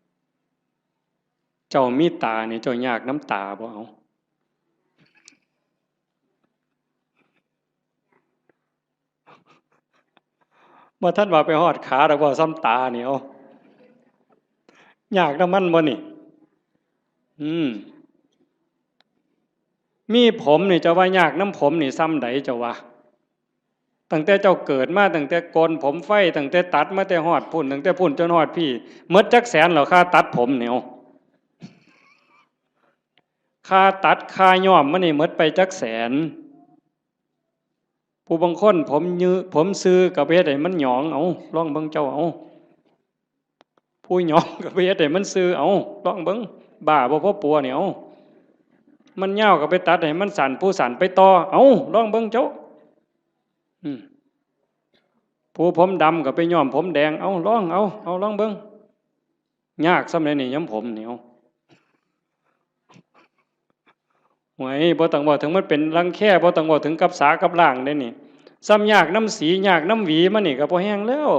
เจ้ามีตานี่ เจ้ายากนำตาบ่ เอา บ่ทันว่าไปฮอดขาดอก เว้าซ่ำตานี่ เอา ยากนำมันบ่นี่ อืม มีผมนี่ เจ้าว่ายากนำผมนี่ซ่ำใด เจ้าว่า ตั้งแต่เจ้าเกิดมา ตั้งแต่โกนผมไฟ ตั้งแต่ตัดมาแต่ฮอดพุ้น ตั้งแต่พุ้นจนฮอดพี้ หมดจักแสนแล้ว ค่าตัดผมนี่ เอา ค่าตัด ค่าย้อมมันนี่หมดไปจักแสน ผู้บางคนผมยือ ผมซื่อก็ไปเฮ็ดให้มันหยอง เอา ลองเบิ่งเจ้า เอา ผู้หยองก็ไปเฮ็ดให้มันซื่อ เอา ลองเบิ่ง บ้าบ่พอปัวนี่ เอา มันยาวก็ไปตัดให้มันสั้น ผู้สั้นไปต่อ เอา ลองเบิ่งเจ้า อืม ผู้ผมดำก็ไปย้อมผมแดง เอา ลอง เอา เอา ลองเบิ่ง ยากซ่ำใดนี่ ย้อมผมนี่ เอา โอ้ย บ่ต้องเว้าถึงมันเป็นรังแค บ่ต้องเว้าถึงกับสากับล้างเด้นี่ ซ่ำยากนำสี ยากนำหวีมันนี่ก็พอแฮงแล้ว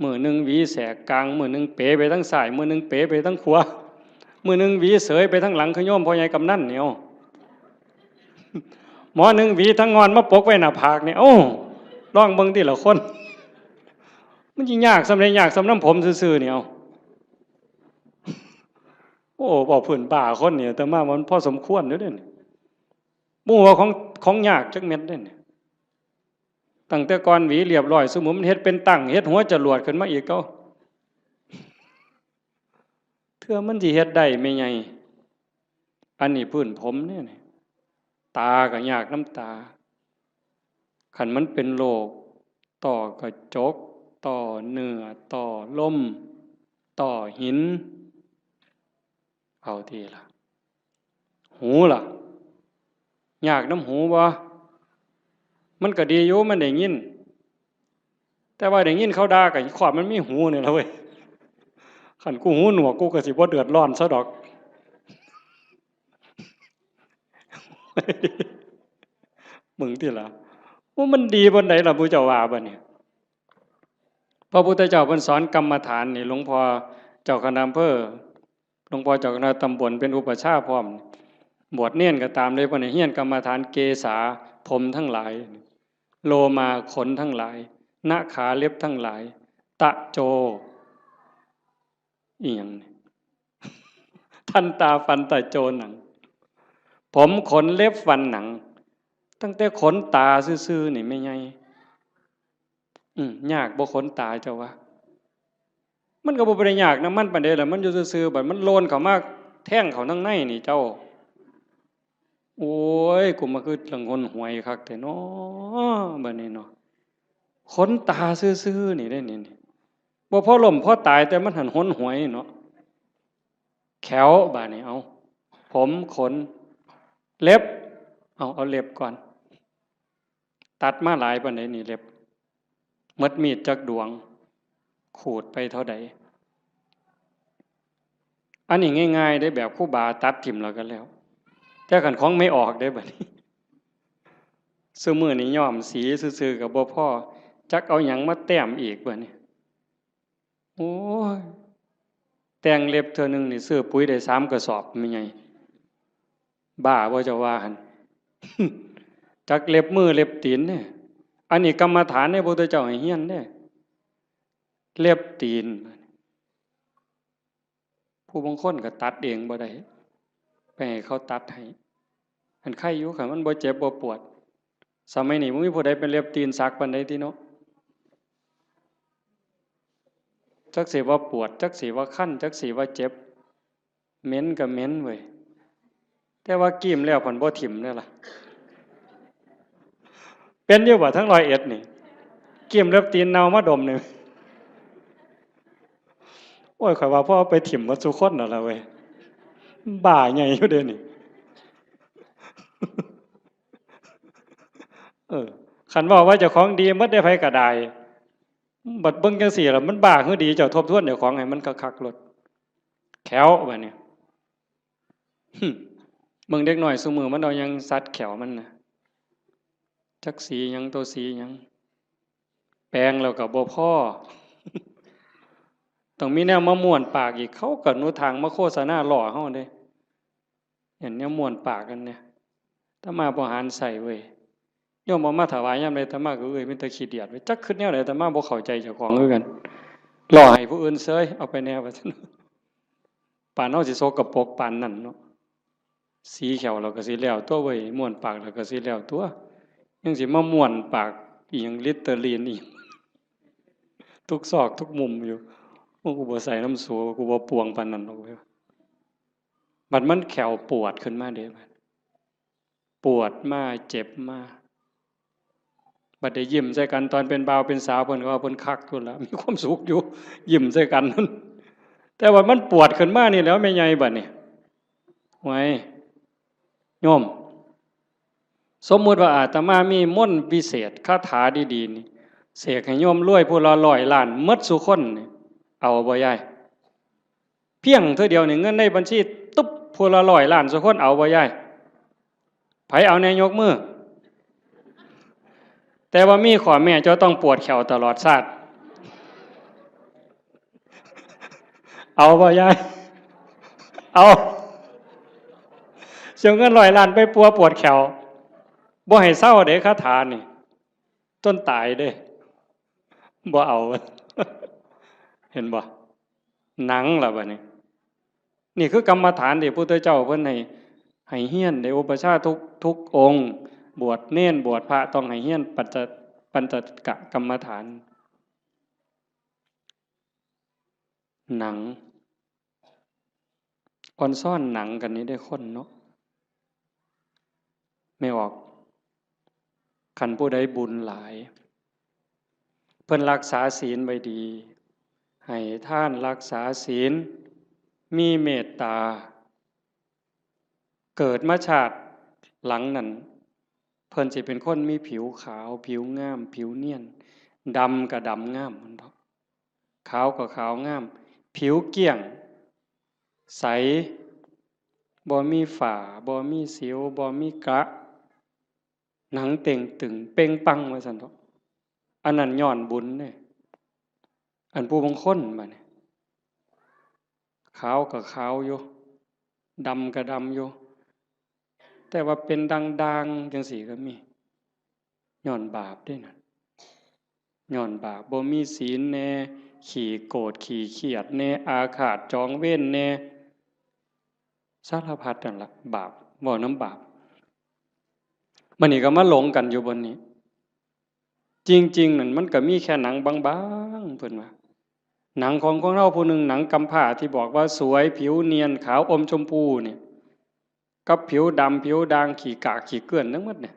มื้อหนึ่งหวีแสกกลาง มื้อหนึ่งเป๋ไปทางซ้าย มื้อหนึ่งเป๋ไปทางขวา มื้อหนึ่งหวีเสยไปทางหลัง คือโยมพ่อใหญ่กำนันนี่ เอา หมอหนึ่งหวีทางงอนมาปกไว้หน้าผากนี่ เอ้า ลองเบิ่งติล่ะคน มันสิยากซ่ำใด ยากซ่ำนำผมซื่อๆนี่ เอา โอ้ เว้าพื้นบ้าคนนี่ อาตมาว่ามันพอสมควรอยู่เด้นี่ บ่ฮู้ว่าของ ของยากจักเม็ดเด้นี่ ตั้งแต่ก่อนหวีเรียบร้อย ซุมื้อมันเฮ็ดเป็นตั้ง เฮ็ดหัวจรวดขึ้นมาอีกเก่า เทื่อมันสิเฮ็ดได้แม่ใหญ่ อันนี้พื้นผมเด้นี่ ตาก็ยากนำตา คันมันเป็นโรคต้อกระจก ต้อเนื้อ ต้อลม ต้อหิน เอาติล่ะ หูล่ะ ยากนำหูบ่ มันก็ดีอยู่ มันได้ยิน แต่ว่าได้ยินเขาด่าก็ขอดมันมีหูนี่ล่ะเว้ย คันกูหูหนวกกูก็สิบ่เดือดร้อนซะดอก มึงติล่ะ ว่ามันดีปานใดล่ะ ผู้เจ้าว่าบัดนี้ พระพุทธเจ้าเพิ่นสอนกรรมฐานนี่ หลวงพ่อเจ้าคณะอำเภอ หลวงพ่อเจ้าคณะตำบลเป็นอุปัชฌาย์พร้อม บวชเณรก็ตามเลย เพิ่นให้เฮียนกรรมฐาน เกสา ผมทั้งหลาย โลมา ขนทั้งหลาย นขา เล็บทั้งหลาย ตะโจ อีหยังนี่ ทันตา ฟัน ตะโจ หนัง ผม ขน เล็บ ฟัน หนัง ตั้งแต่ขนตาซื่อๆนี่แม่ใหญ่ อืม ยากบ่ขนตาเจ้าว่า มันก็บ่ได้ยากนำมันปานใดล่ะ มันอยู่ซื่อๆ บัดมันโลนเข้ามาแทงเข้าทางในนี่เจ้า โอ้ย กูมาคือหนหวยคักแท้น้อ บัดนี้เนาะ ขนตาซื่อๆ นี่เด้นี่ นี่ บ่พอล้มพอตาย แต่มันหั้นหนหวยเนาะ แข้ว บาดนี้ เอา ผม ขน เล็บ เอา เอาเล็บก่อน ตัดมาหลายปานใดนี่เล็บ หมดมีดจักดวง ขูดไปเท่าใด อันนี้ง่ายๆเด้ แบบครูบาตัดถิ่มแล้วก็แล้ว แต่คันของไม่ออกเด้บัดนี้ ซุมื้อนี้ย้อมสีซื่อๆก็บ่พอ จักเอาหยังมาแต้มอีกบัดนี้ โอ้ย แต่งเล็บเทื่อหนึ่งนี่ซื้อปุ๋ยได้สามกระสอบ แม่ใหญ่ บ้าบ่เจ้าว่าหั่น จักเล็บมือเล็บตีนเนี่ย อันนี้กรรมฐานเนี่ยพระพุทธเจ้าให้เฮียนเนี่ย เล็บตีน ผู้บางคนก็ตัดเองบ่ได้ ไปให้เขาตัดให้ อันไคอยู่ คันมันบ่เจ็บบ่ปวด สมัยนี้บ่มีผู้ใดเป็นเล็บตีนสักปานใดติเนาะ จักสิว่าปวด จักสิว่าคัน จักสิว่าเจ็บ เหม็นก็เหม็นเว้ย แต่ว่ากีมแล้วพันบ่ถิ่มเด้อล่ะ เป็นอยู่บ่ทั้งร้อยเอ็ดนี่ กีมเล็บตีนเน่ามาดมนี่ โอ้ย ข้อยว่าพอเอาไปถิ่มหมดซุคนแล้วล่ะเว้ย บ้าใหญ่อยู่เด้นี่ เออ คันเว้าว่าเจ้าของดีหมดเด้ ไผก็ได้ บัดเบิ่งจั่งซี้ล่ะ มันบ้าคือดี เจ้าทบทวนเจ้าของให้มันคักๆโลด แข้วบัดนี้ หึ เบิ่งเด็กน้อยซุมื้อมันเอาหยังสัดแข้วมันน่ะ จักสีหยัง ตัวสีหยัง แปรงแล้วก็บ่พอ ต้องมีแนวมาม้วนปากอีก เขาก็หนทางมาโฆษณาล้อเฮาเด้ เห็นแนวม้วนปากกันเนี่ย อาตมาบ่หันใส่เว้ย โยมเอามาถวายยามใด อาตมาก็เอ้ย มีแต่ขี้เดียดเว้ย จักคิดแนวใด อาตมาบ่เข้าใจเจ้าของคือกัน ล้อให้ผู้อื่นเซย เอาไปแน่ว่าซั่น ปานเฮาสิสกปรกปานนั้นเนาะ สีแข้วเราก็สิแล้วตัวเว้ย ม้วนปากเราก็สิแล้วตัว ยังสิมาม้วนปากอีหยัง ลิตเตอรีนอีหยัง ทุกซอกทุกมุมอยู่ โอ้ กูบ่ใส่นำสู กูบ่ปวงปานนั้นดอกเว้ย บัดมันแข้วปวดขึ้นมาเด้ บัดปวดมา เจ็บมา บัดได้ยิ้มใส่กันตอนเป็นบ่าวเป็นสาว เพิ่นก็ว่าเพิ่นคักอยู่ล่ะ มีความสุขอยู่ ยิ้มใส่กัน แต่ว่ามันปวดขึ้นมานี่แหล้ว แม่ใหญ่บัดนี้ ไว้ โยม สมมุติว่าอาตมามีมนต์วิเศษ คาถาดีๆนี่ เสกให้โยมรวยผู้ละร้อยล้านหมดซุคนนี่ เอาบ่ยาย เพียงเทื่อเดียวนี่ เงินในบัญชี ตุ๊บ ผู้ละร้อยล้านซุคน เอาบ่ยาย ไผเอาแน่ยกมือ แต่ว่ามีข้อแม้ เจ้าต้องปวดแข้วตลอดชาติ เอาบ่ยาย เอา เสียเงินร้อยล้านไปปัวปวดแข้ว บ่ให้เซาเด้ คาถานี่ จนตายเด้ บ่เอา เห็นบ่ หนังล่ะบัดนี้ นี่คือกรรมฐานที่พระพุทธเจ้าเพิ่นให้ ให้เฮียน ได้อุปัชฌาย์ทุก ทุกองค์ บวชเณร บวชพระ ต้องให้เฮียนปัญจ ปัญจกกรรมฐาน หนัง อ่อนซ้อนหนังกันนี่ได้คนเนาะ แม่ออก คันผู้ใดบุญหลาย เพิ่นรักษาศีลไว้ดี ให้ทาน รักษาศีล มีเมตตา เกิดมาชาติหลังนั้น เพิ่นสิเป็นคนมีผิวขาว ผิวงาม ผิวเนียน ดำก็ดำงามมันดอก ขาวก็ขาวงาม ผิวเกลี้ยง ใส บ่มีฝ้า บ่มีสิว บ่มีกระ หนังเต่งตึง เป่งปัง ว่าซั่นเถาะ อันนั้นย้อนบุญเด้ อันผู้บางคนบัดนี้ ขาวก็ขาวอยู่ ดำก็ดำอยู่ แต่ว่าเป็นด่างๆจั่งซี้ก็มี ย้อนบาปเด้นั่น ย้อนบาป บ่มีศีลแน่ ขี้โกรธ ขี้เคียดแน่ อาฆาตจองเวรแน่ สารพัดนั่นล่ะ บาป เว้านำบาป บัดนี้ก็มาหลงกันอยู่บนนี้ จริงๆ นั่นมันก็มีแค่หนังบางๆ เพิ่นว่า หนังของคนเฮาผู้หนึ่ง หนังกำพร้าที่บอกว่าสวย ผิวเนียน ขาวอมชมพูเนี่ย กับผิวดำ ผิวด่าง ขี้กากขี้เกลื่อนทั้งหมดเนี่ย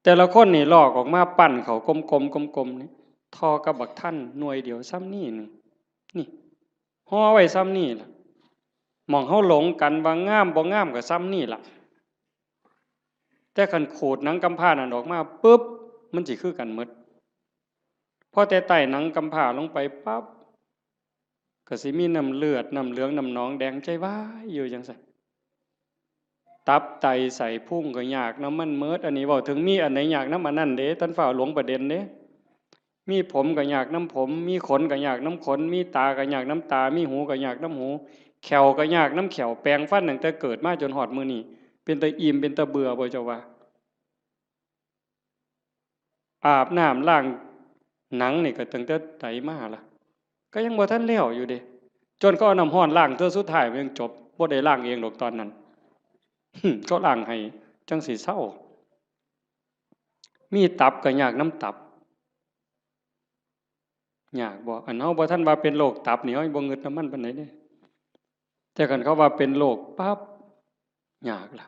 แต่ละคนนี่ลอกออกมา ปั้นเข้ากลมๆ กลมๆ นี่ ท่อกับบักทันหน่วยเดียวส่ำนี้หนึ่ง นี่ ห่อไว้ส่ำนี้ล่ะ หม่องเฮาหลงกันว่างามบ่งามก็ส่ำนี้ล่ะ แต่คันขูดหนังกำพร้านั่นออกมาปุ๊บ มันสิคือกันหมด พอแต่ไต่หนังกำพร้าลงไปปั๊บ ก็สิมีน้ำเลือด น้ำเหลือง น้ำหนองแดงใจวายอยู่จั่งซั้น ตับไตไส้พุงก็ยากนำมันหมด อันนี้เว้าถึงมีอันใดยากนำอันนั้นเด้ ท่านฟ้าวหลงประเด็นเด้ มีผมก็ยากนำผม มีขนก็ยากนำขน มีตาก็ยากนำตา มีหูก็ยากนำหู แข้วก็ยากนำแข้ว แปรงฟันตั้งแต่เกิดมาจนฮอดมื้อนี้ เป็นตาอิ่ม เป็นตาเบื่อบ่เจ้าว่า อาบน้ำล้างหนังนี่ก็ตั้งแต่ใดมาล่ะ ก็ยังบ่ทันแล้วอยู่เด้ จนเขาเอาน้ำร้อนล้างเทื่อสุดท้ายมันยังจบ บ่ได้ล้างเองดอกตอนนั้น เขาล้างให้จั่งสิเซา มีตับก็ยากนำตับ ยากบ่ อันเฮาบ่ทันว่าเป็นโรคตับนี่ เฮาบ่งึดนำมันปานใดเด้ แต่คันเขาว่าเป็นโรคปั๊บ ยากล่ะ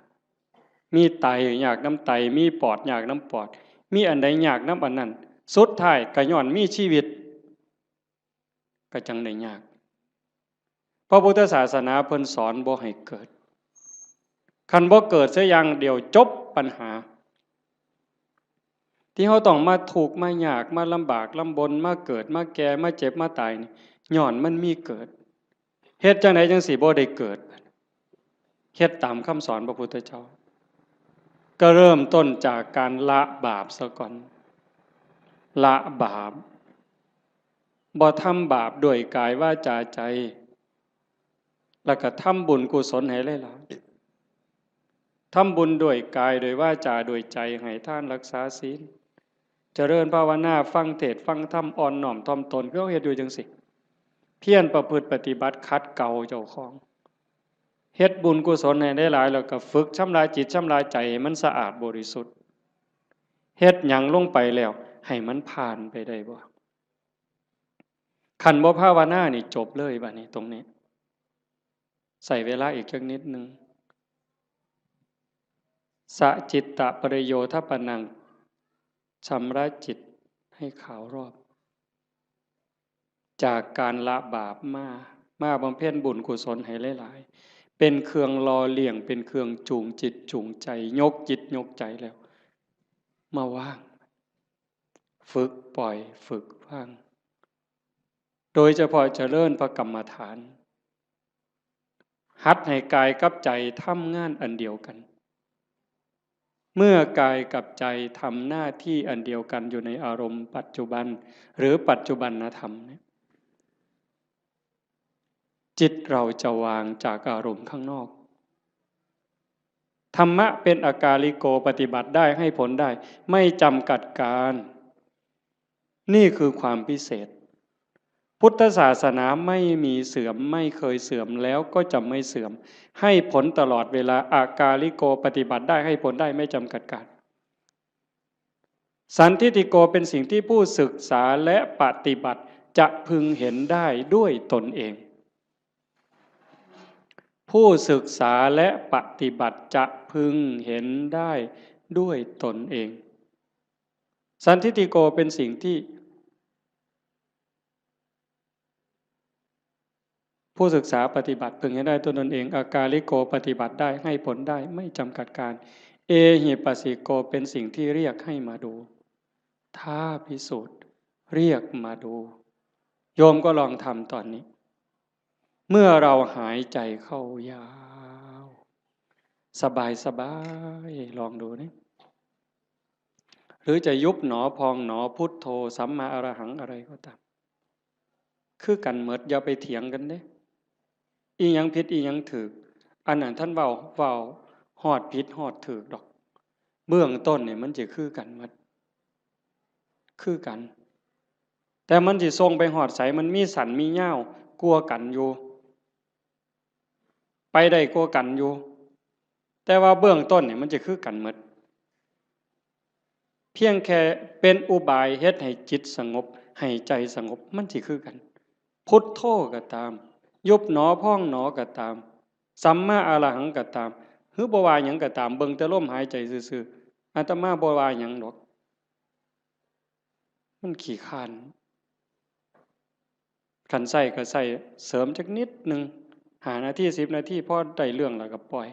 มีไตยากนำไต มีปอดยากนำปอด มีอันใดยากนำอันนั้น สุดท้ายก็ย้อนมีชีวิต ก็จั่งได้ยาก พระพุทธศาสนาเพิ่นสอนบ่ให้เกิด คันบ่เกิดเสียอย่างเดียวจบปัญหา ที่เฮาต้องมาทุกข์มายาก มาลำบากลำบน มาเกิด มาแก่ มาเจ็บ มาตายนี่ ย้อนมันมีเกิด เฮ็ดจั่งใดจั่งสิบ่ได้เกิด เฮ็ดตามคำสอนพระพุทธเจ้า ก็เริ่มต้นจากการละบาปซะก่อน ละบาป บ่ทำบาปด้วยกายวาจาใจ แล้วก็ทำบุญกุศลให้หลายๆ ทำบุญด้วยกาย ด้วยวาจา ด้วยใจ ให้ทาน รักษาศีล เจริญภาวนา ฟังเทศน์ฟังธรรม อ่อนน้อมถ่อมตน คือเฮาเฮ็ดอยู่จั่งซี้ เพียรประพฤติปฏิบัติ ขัดเกลาเจ้าของ เฮ็ดบุญกุศลให้หลายๆ แล้วก็ฝึกชำระจิตชำระใจให้มันสะอาดบริสุทธิ์ เฮ็ดหยังลงไปแล้ว ให้มันผ่านไปได้บ่ คันบ่ภาวนานี่จบเลยบัดนี้ตรงนี้ ใช้เวลาอีกจักนิดหนึ่ง สะจิตตะปริโยทปนัง ชำระจิตให้ขาวรอบ จากการละบาปมา มาบำเพ็ญบุญกุศลให้หลายๆ เป็นเครื่องหล่อเลี้ยง เป็นเครื่องจูงจิตจูงใจ ยกจิตยกใจแล้ว มาวาง ฝึกปล่อย ฝึกวาง โดยเฉพาะเจริญพระกรรมฐาน หัดให้กายกับใจทำงานอันเดียวกัน เมื่อกายกับใจทำหน้าที่อันเดียวกันอยู่ในอารมณ์ปัจจุบัน หรือปัจจุบันธรรมเนี่ย จิตเราจะวางจากอารมณ์ข้างนอก ธรรมะเป็นอากาลิโก ปฏิบัติได้ ให้ผลได้ ไม่จำกัดการ นี่คือความพิเศษ พุทธศาสนาไม่มีเสื่อม ไม่เคยเสื่อม แล้วก็จะไม่เสื่อม ให้ผลตลอดเวลา อากาลิโก ปฏิบัติได้ ให้ผลได้ ไม่จำกัดการ สันทิฏฐิโก เป็นสิ่งที่ผู้ศึกษาและปฏิบัติจะพึงเห็นได้ด้วยตนเอง ผู้ศึกษาและปฏิบัติจะพึงเห็นได้ด้วยตนเอง สันทิฏฐิโก เป็นสิ่งที่ ผู้ศึกษาปฏิบัติพึงเห็นได้ด้วยตนเอง อากาลิโก ปฏิบัติได้ ให้ผลได้ ไม่จำกัดการ เอหิปัสสิโก เป็นสิ่งที่เรียกให้มาดู ท้าพิสูจน์ เรียกมาดู โยมก็ลองทำตอนนี้ เมื่อเราหายใจเข้ายาว สบายสบาย ลองดูนี่ หรือจะยุบหนอพองหนอ พุทโธ สัมมาอรหัง อะไรก็ตาม คือกันหมด อย่าไปเถียงกันเด้ อีหยังผิดอีหยังถูก อันนั้นท่านเว้า เว้าฮอดผิดฮอดถูกดอก เบื้องต้นนี่มันจะคือกันหมด คือกัน แต่มันสิส่งไปฮอดไส มันมีสั้นมียาวกว่ากันอยู่ ไปได้กว่ากันอยู่ แต่ว่าเบื้องต้นนี่มันจะคือกันหมด เพียงแค่เป็นอุบายเฮ็ดให้จิตสงบ ให้ใจสงบ มันสิคือกัน พุทโธก็ตาม ยุบหนอพองหนอก็ตาม สัมมาอรหังก็ตาม หรือบ่ว่าหยังก็ตาม เบิ่งแต่ลมหายใจซื่อๆ อาตมาบ่ว่าหยังดอก มันขี้คร้าน คันใช้ก็ใช้เสริมจักนิดหนึ่ง ห้านาที สิบนาที พอได้เรื่องแล้วก็ปล่อย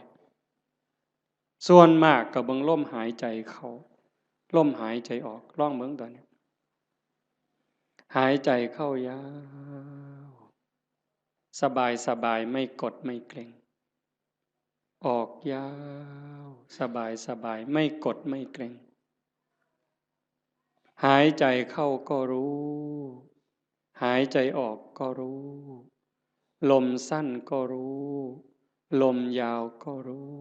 ส่วนมากก็เบิ่งลมหายใจเข้า ลมหายใจออก ลองเบิ่งตอนนี้ หายใจเข้ายาว สบายสบาย ไม่กดไม่เกร็ง ออกยาว สบายสบาย ไม่กดไม่เกร็ง หายใจเข้าก็รู้ หายใจออกก็รู้ ลมสั้นก็รู้ ลมยาวก็รู้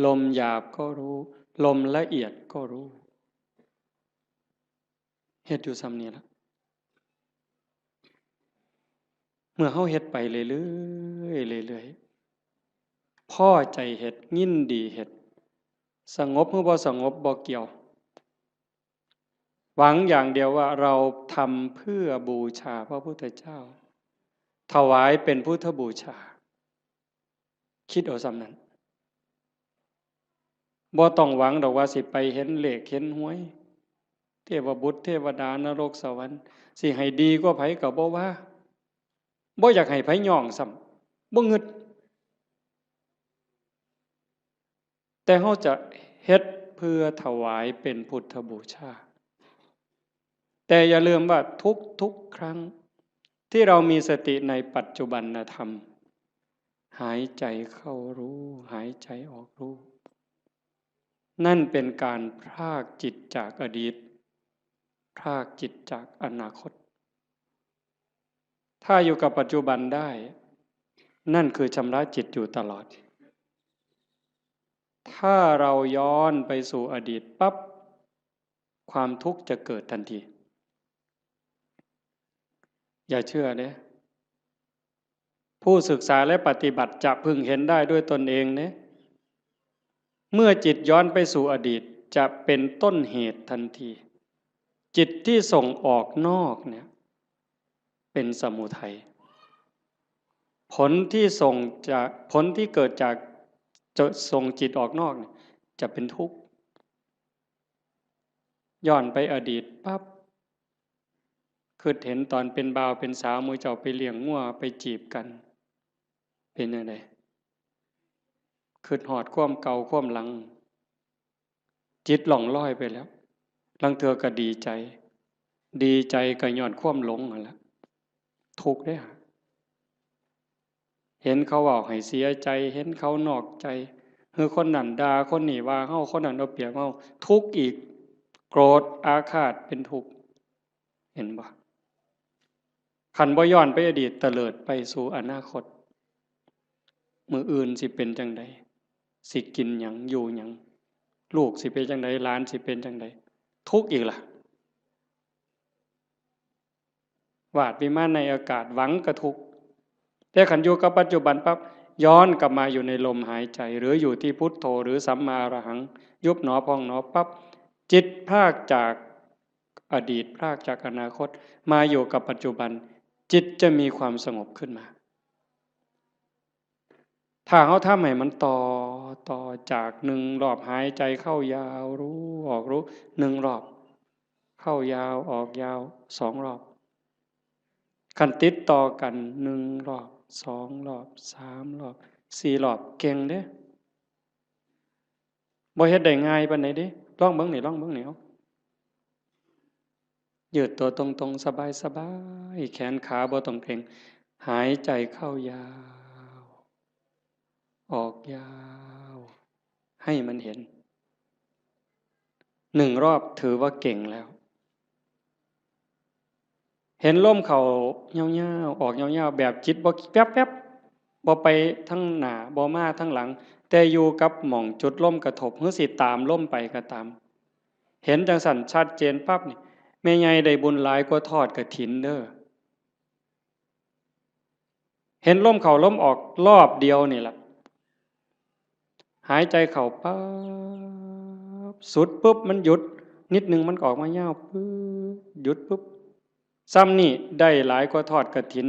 ลมหยาบก็รู้ ลมละเอียดก็รู้ เฮ็ดอยู่ส่ำนี้ละ เมื่อเฮาเฮ็ดไปเรื่อยๆ เรื่อยๆ พอใจเฮ็ด ยินดีเฮ็ด สงบหรือบ่สงบบ่เกี่ยว หวังอย่างเดียวว่าเราทำเพื่อบูชาพระพุทธเจ้า ถวายเป็นพุทธบูชา คิดเอาส่ำนั้น บ่ต้องหวังดอกว่าสิไปเห็นเลขเห็นหวย เทวบุตรเทวดานรกสวรรค์ สิให้ดีกว่าไผก็บ่ว่า บ่อยากให้ไผย่องซ้ำ บ่งึด แต่เฮาจะเฮ็ดเพื่อถวายเป็นพุทธบูชา แต่อย่าลืมว่าทุกๆ ครั้งที่เรามีสติในปัจจุบันธรรม หายใจเข้ารู้ หายใจออกรู้ นั่นเป็นการพรากจิตจากอดีต พรากจิตจากอนาคต ถ้าอยู่กับปัจจุบันได้ นั่นคือชำระจิตอยู่ตลอด ถ้าเราย้อนไปสู่อดีตปั๊บ ความทุกข์จะเกิดทันที อย่าเชื่อเด้ ผู้ศึกษาและปฏิบัติจะพึงเห็นได้ด้วยตนเองเด้ เมื่อจิตย้อนไปสู่อดีต จะเป็นต้นเหตุทันที จิตที่ส่งออกนอกเนี่ย เป็นสมุทัย ผลที่ส่งจาก ผลที่เกิดจาก จะส่งจิตออกนอกเนี่ย จะเป็นทุกข์ ย้อนไปอดีตปั๊บ คิดเห็นตอนเป็นบ่าวเป็นสาว หมู่เจ้าไปเลี้ยงงัวไปจีบกัน เป็นจั่งใด คิดฮอดความเก่าความหลัง จิตล่องลอยไปแล้ว ลางเทื่อก็ดีใจ ดีใจก็ย้อนความหลงนั่นแหละ ทุกข์เด้อ เห็นเขาเว้าให้เสียใจ เห็นเขานอกใจ หรือคนนั้นด่า คนนี้ว่าเฮา คนนั้นเอาเปรียบเฮา ทุกข์อีก โกรธอาฆาตเป็นทุกข์ เห็นบ่ คันบ่ย้อนไปอดีต เตลิดไปสู่อนาคต มื้ออื่นสิเป็นจั่งใด สิกินหยัง อยู่หยัง ลูกสิเป็นจั่งใด หลานสิเป็นจั่งใด ทุกข์อีกล่ะ วาดวิมานในอากาศ หวังก็ทุกข์ แต่คันอยู่กับปัจจุบันปั๊บ ย้อนกลับมาอยู่ในลมหายใจ หรืออยู่ที่พุทโธ หรือสัมมาอรหัง ยุบหนอพองหนอปั๊บ จิตพรากจากอดีต พรากจากอนาคต มาอยู่กับปัจจุบัน จิตจะมีความสงบขึ้นมา ถ้าเฮาทำให้มันต่อ ต่อจากหนึ่งรอบหายใจเข้ายาว รู้ ออกรู้ หนึ่งรอบ เข้ายาว ออกยาว สองรอบ คันติดต่อกัน หนึ่งรอบ สองรอบ สามรอบ สี่รอบ เก่งเด้ บ่เฮ็ดได้ง่ายปานใดเด้ ลองเบิ่งนี่ ลองเบิ่งนี่ เอา ยืดตัวตรงๆ สบายๆ แขนขาบ่ต้องเกร็ง หายใจเข้ายาว ออกยาว ให้มันเห็น หนึ่งรอบถือว่าเก่งแล้ว เห็นลมเข้ายาวๆ ออกยาวๆ แบบจิตบ่แป๊บๆ บ่ไปทางหน้า บ่มาทางหลัง แต่อยู่กับหม่องจุดลมกระทบ หรือสิตามลมไปก็ตาม เห็นจั่งซั้นชัดเจนปั๊บนี่ แม่ใหญ่ได้บุญหลายกว่าทอดกฐินเด้อ เห็นลมเข้าลมออกรอบเดียวนี่ล่ะ หายใจเข้าปั๊บ สุดปุ๊บมันหยุด นิดหนึ่งมันก็ออกมายาวปึ๊บ หยุดปึ๊บ ซ้ำนี่ได้หลายกว่าทอดกฐิน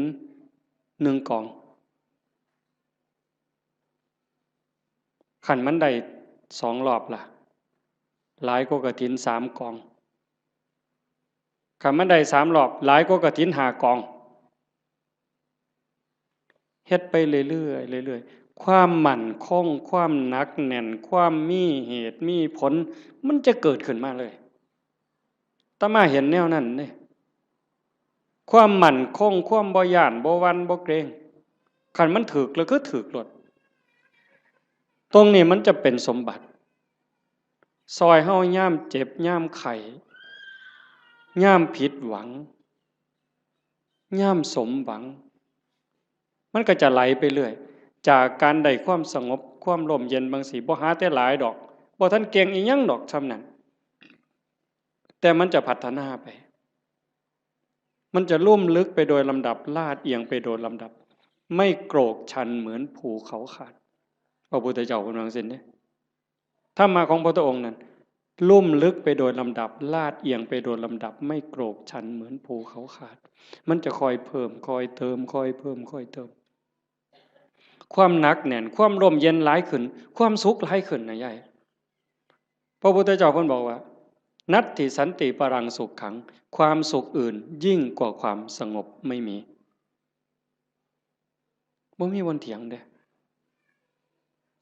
หนึ่งกอง คันมันได้สองรอบล่ะ หลายกว่ากฐินสามกอง คันมันได้สามรอบ หลายกว่ากฐินห้ากอง เฮ็ดไปเรื่อยๆ เรื่อยๆ ความมั่นคง ความหนักแน่น ความมีเหตุมีผล มันจะเกิดขึ้นมาเลย อาตมาเห็นแนวนั้นเด้ ความมั่นคง ความบ่ย้าน บ่หวั่น บ่เกรง คันมันถืกแล้วคือถืกโลด ตรงนี้มันจะเป็นสมบัติ ซอยเฮายามเจ็บ ยามไข้ ยามผิดหวัง ยามสมหวัง มันก็จะไหลไปเรื่อย จากการได้ความสงบ ความร่มเย็นบางสิ บ่หาแต่หลายดอก บ่ทันเก่งอีหยังดอกส่ำนั้น แต่มันจะพัฒนาไป มันจะลุ่มลึกไปโดยลำดับ ลาดเอียงไปโดยลำดับ ไม่โกรกชันเหมือนภูเขาขาด พระพุทธเจ้าเพิ่นว่าจั่งซี้เด้ ธรรมะของพระพุทธองค์นั้น ลุ่มลึกไปโดยลำดับ ลาดเอียงไปโดยลำดับ ไม่โกรกชันเหมือนภูเขาขาด มันจะคอยเพิ่ม คอยเติม คอยเพิ่ม คอยเติม ความหนักแน่น ความร่มเย็นหลายขึ้น ความสุขหลายขึ้นนะยาย พระพุทธเจ้าเพิ่นบอกว่า นัตถิสันติปรังสุขขัง ความสุขอื่นยิ่งกว่าความสงบไม่มี บ่มีวันเถียงเด้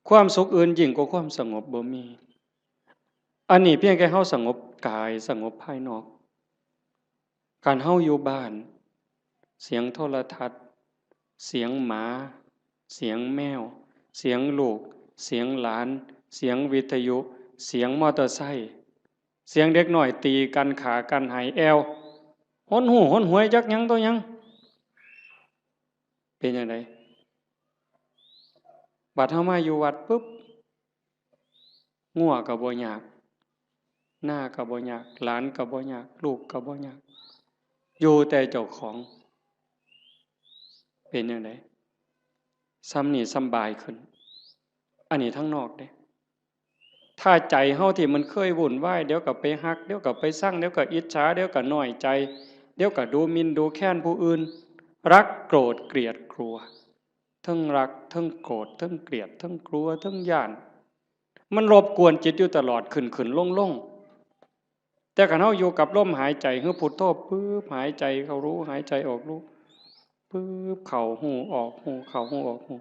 ความสุขอื่นยิ่งกว่าความสงบบ่มี อันนี้เพียงแค่เฮาสงบกาย สงบภายนอก คันเฮาอยู่บ้าน เสียงโทรทัศน์ เสียงหมา เสียงแมว เสียงลูก เสียงหลาน เสียงวิทยุ เสียงมอเตอร์ไซค์ เสียงเด็กน้อยตีกัน ฆ่ากัน ไห้แอ่ว หนหู้หนหวยจักหยังต่อหยัง เป็นจั่งใด บัดเฮามาอยู่วัดปุ๊บ งัวก็บ่ยาก นาก็บ่ยาก หลานก็บ่ยาก ลูกก็บ่ยาก อยู่แต่เจ้าของ เป็นจั่งใด ส่ำนี้สำบายขึ้น อันนี้ทางนอกเด้ ถ้าใจเฮาที่มันเคยวุ่นวาย เดี๋ยวก็ไปฮัก เดี๋ยวก็ไปซัง เดี๋ยวก็อิจฉา เดี๋ยวก็น้อยใจ เดี๋ยวก็ดูหมิ่นดูแคลนผู้อื่น รักโกรธเกลียดกลัว เทิงรัก เทิงโกรธ เทิงเกลียด เทิงกลัว เทิงย้าน มันรบกวนจิตอยู่ตลอด ขึ้นๆ ลงๆ แต่คันเฮาอยู่กับลมหายใจ คือพุทโธปึ๊บ หายใจเข้ารู้ หายใจออกรู้ ปึ๊บ เข้าฮู้ ออกฮู้ เข้าฮู้ ออกฮู้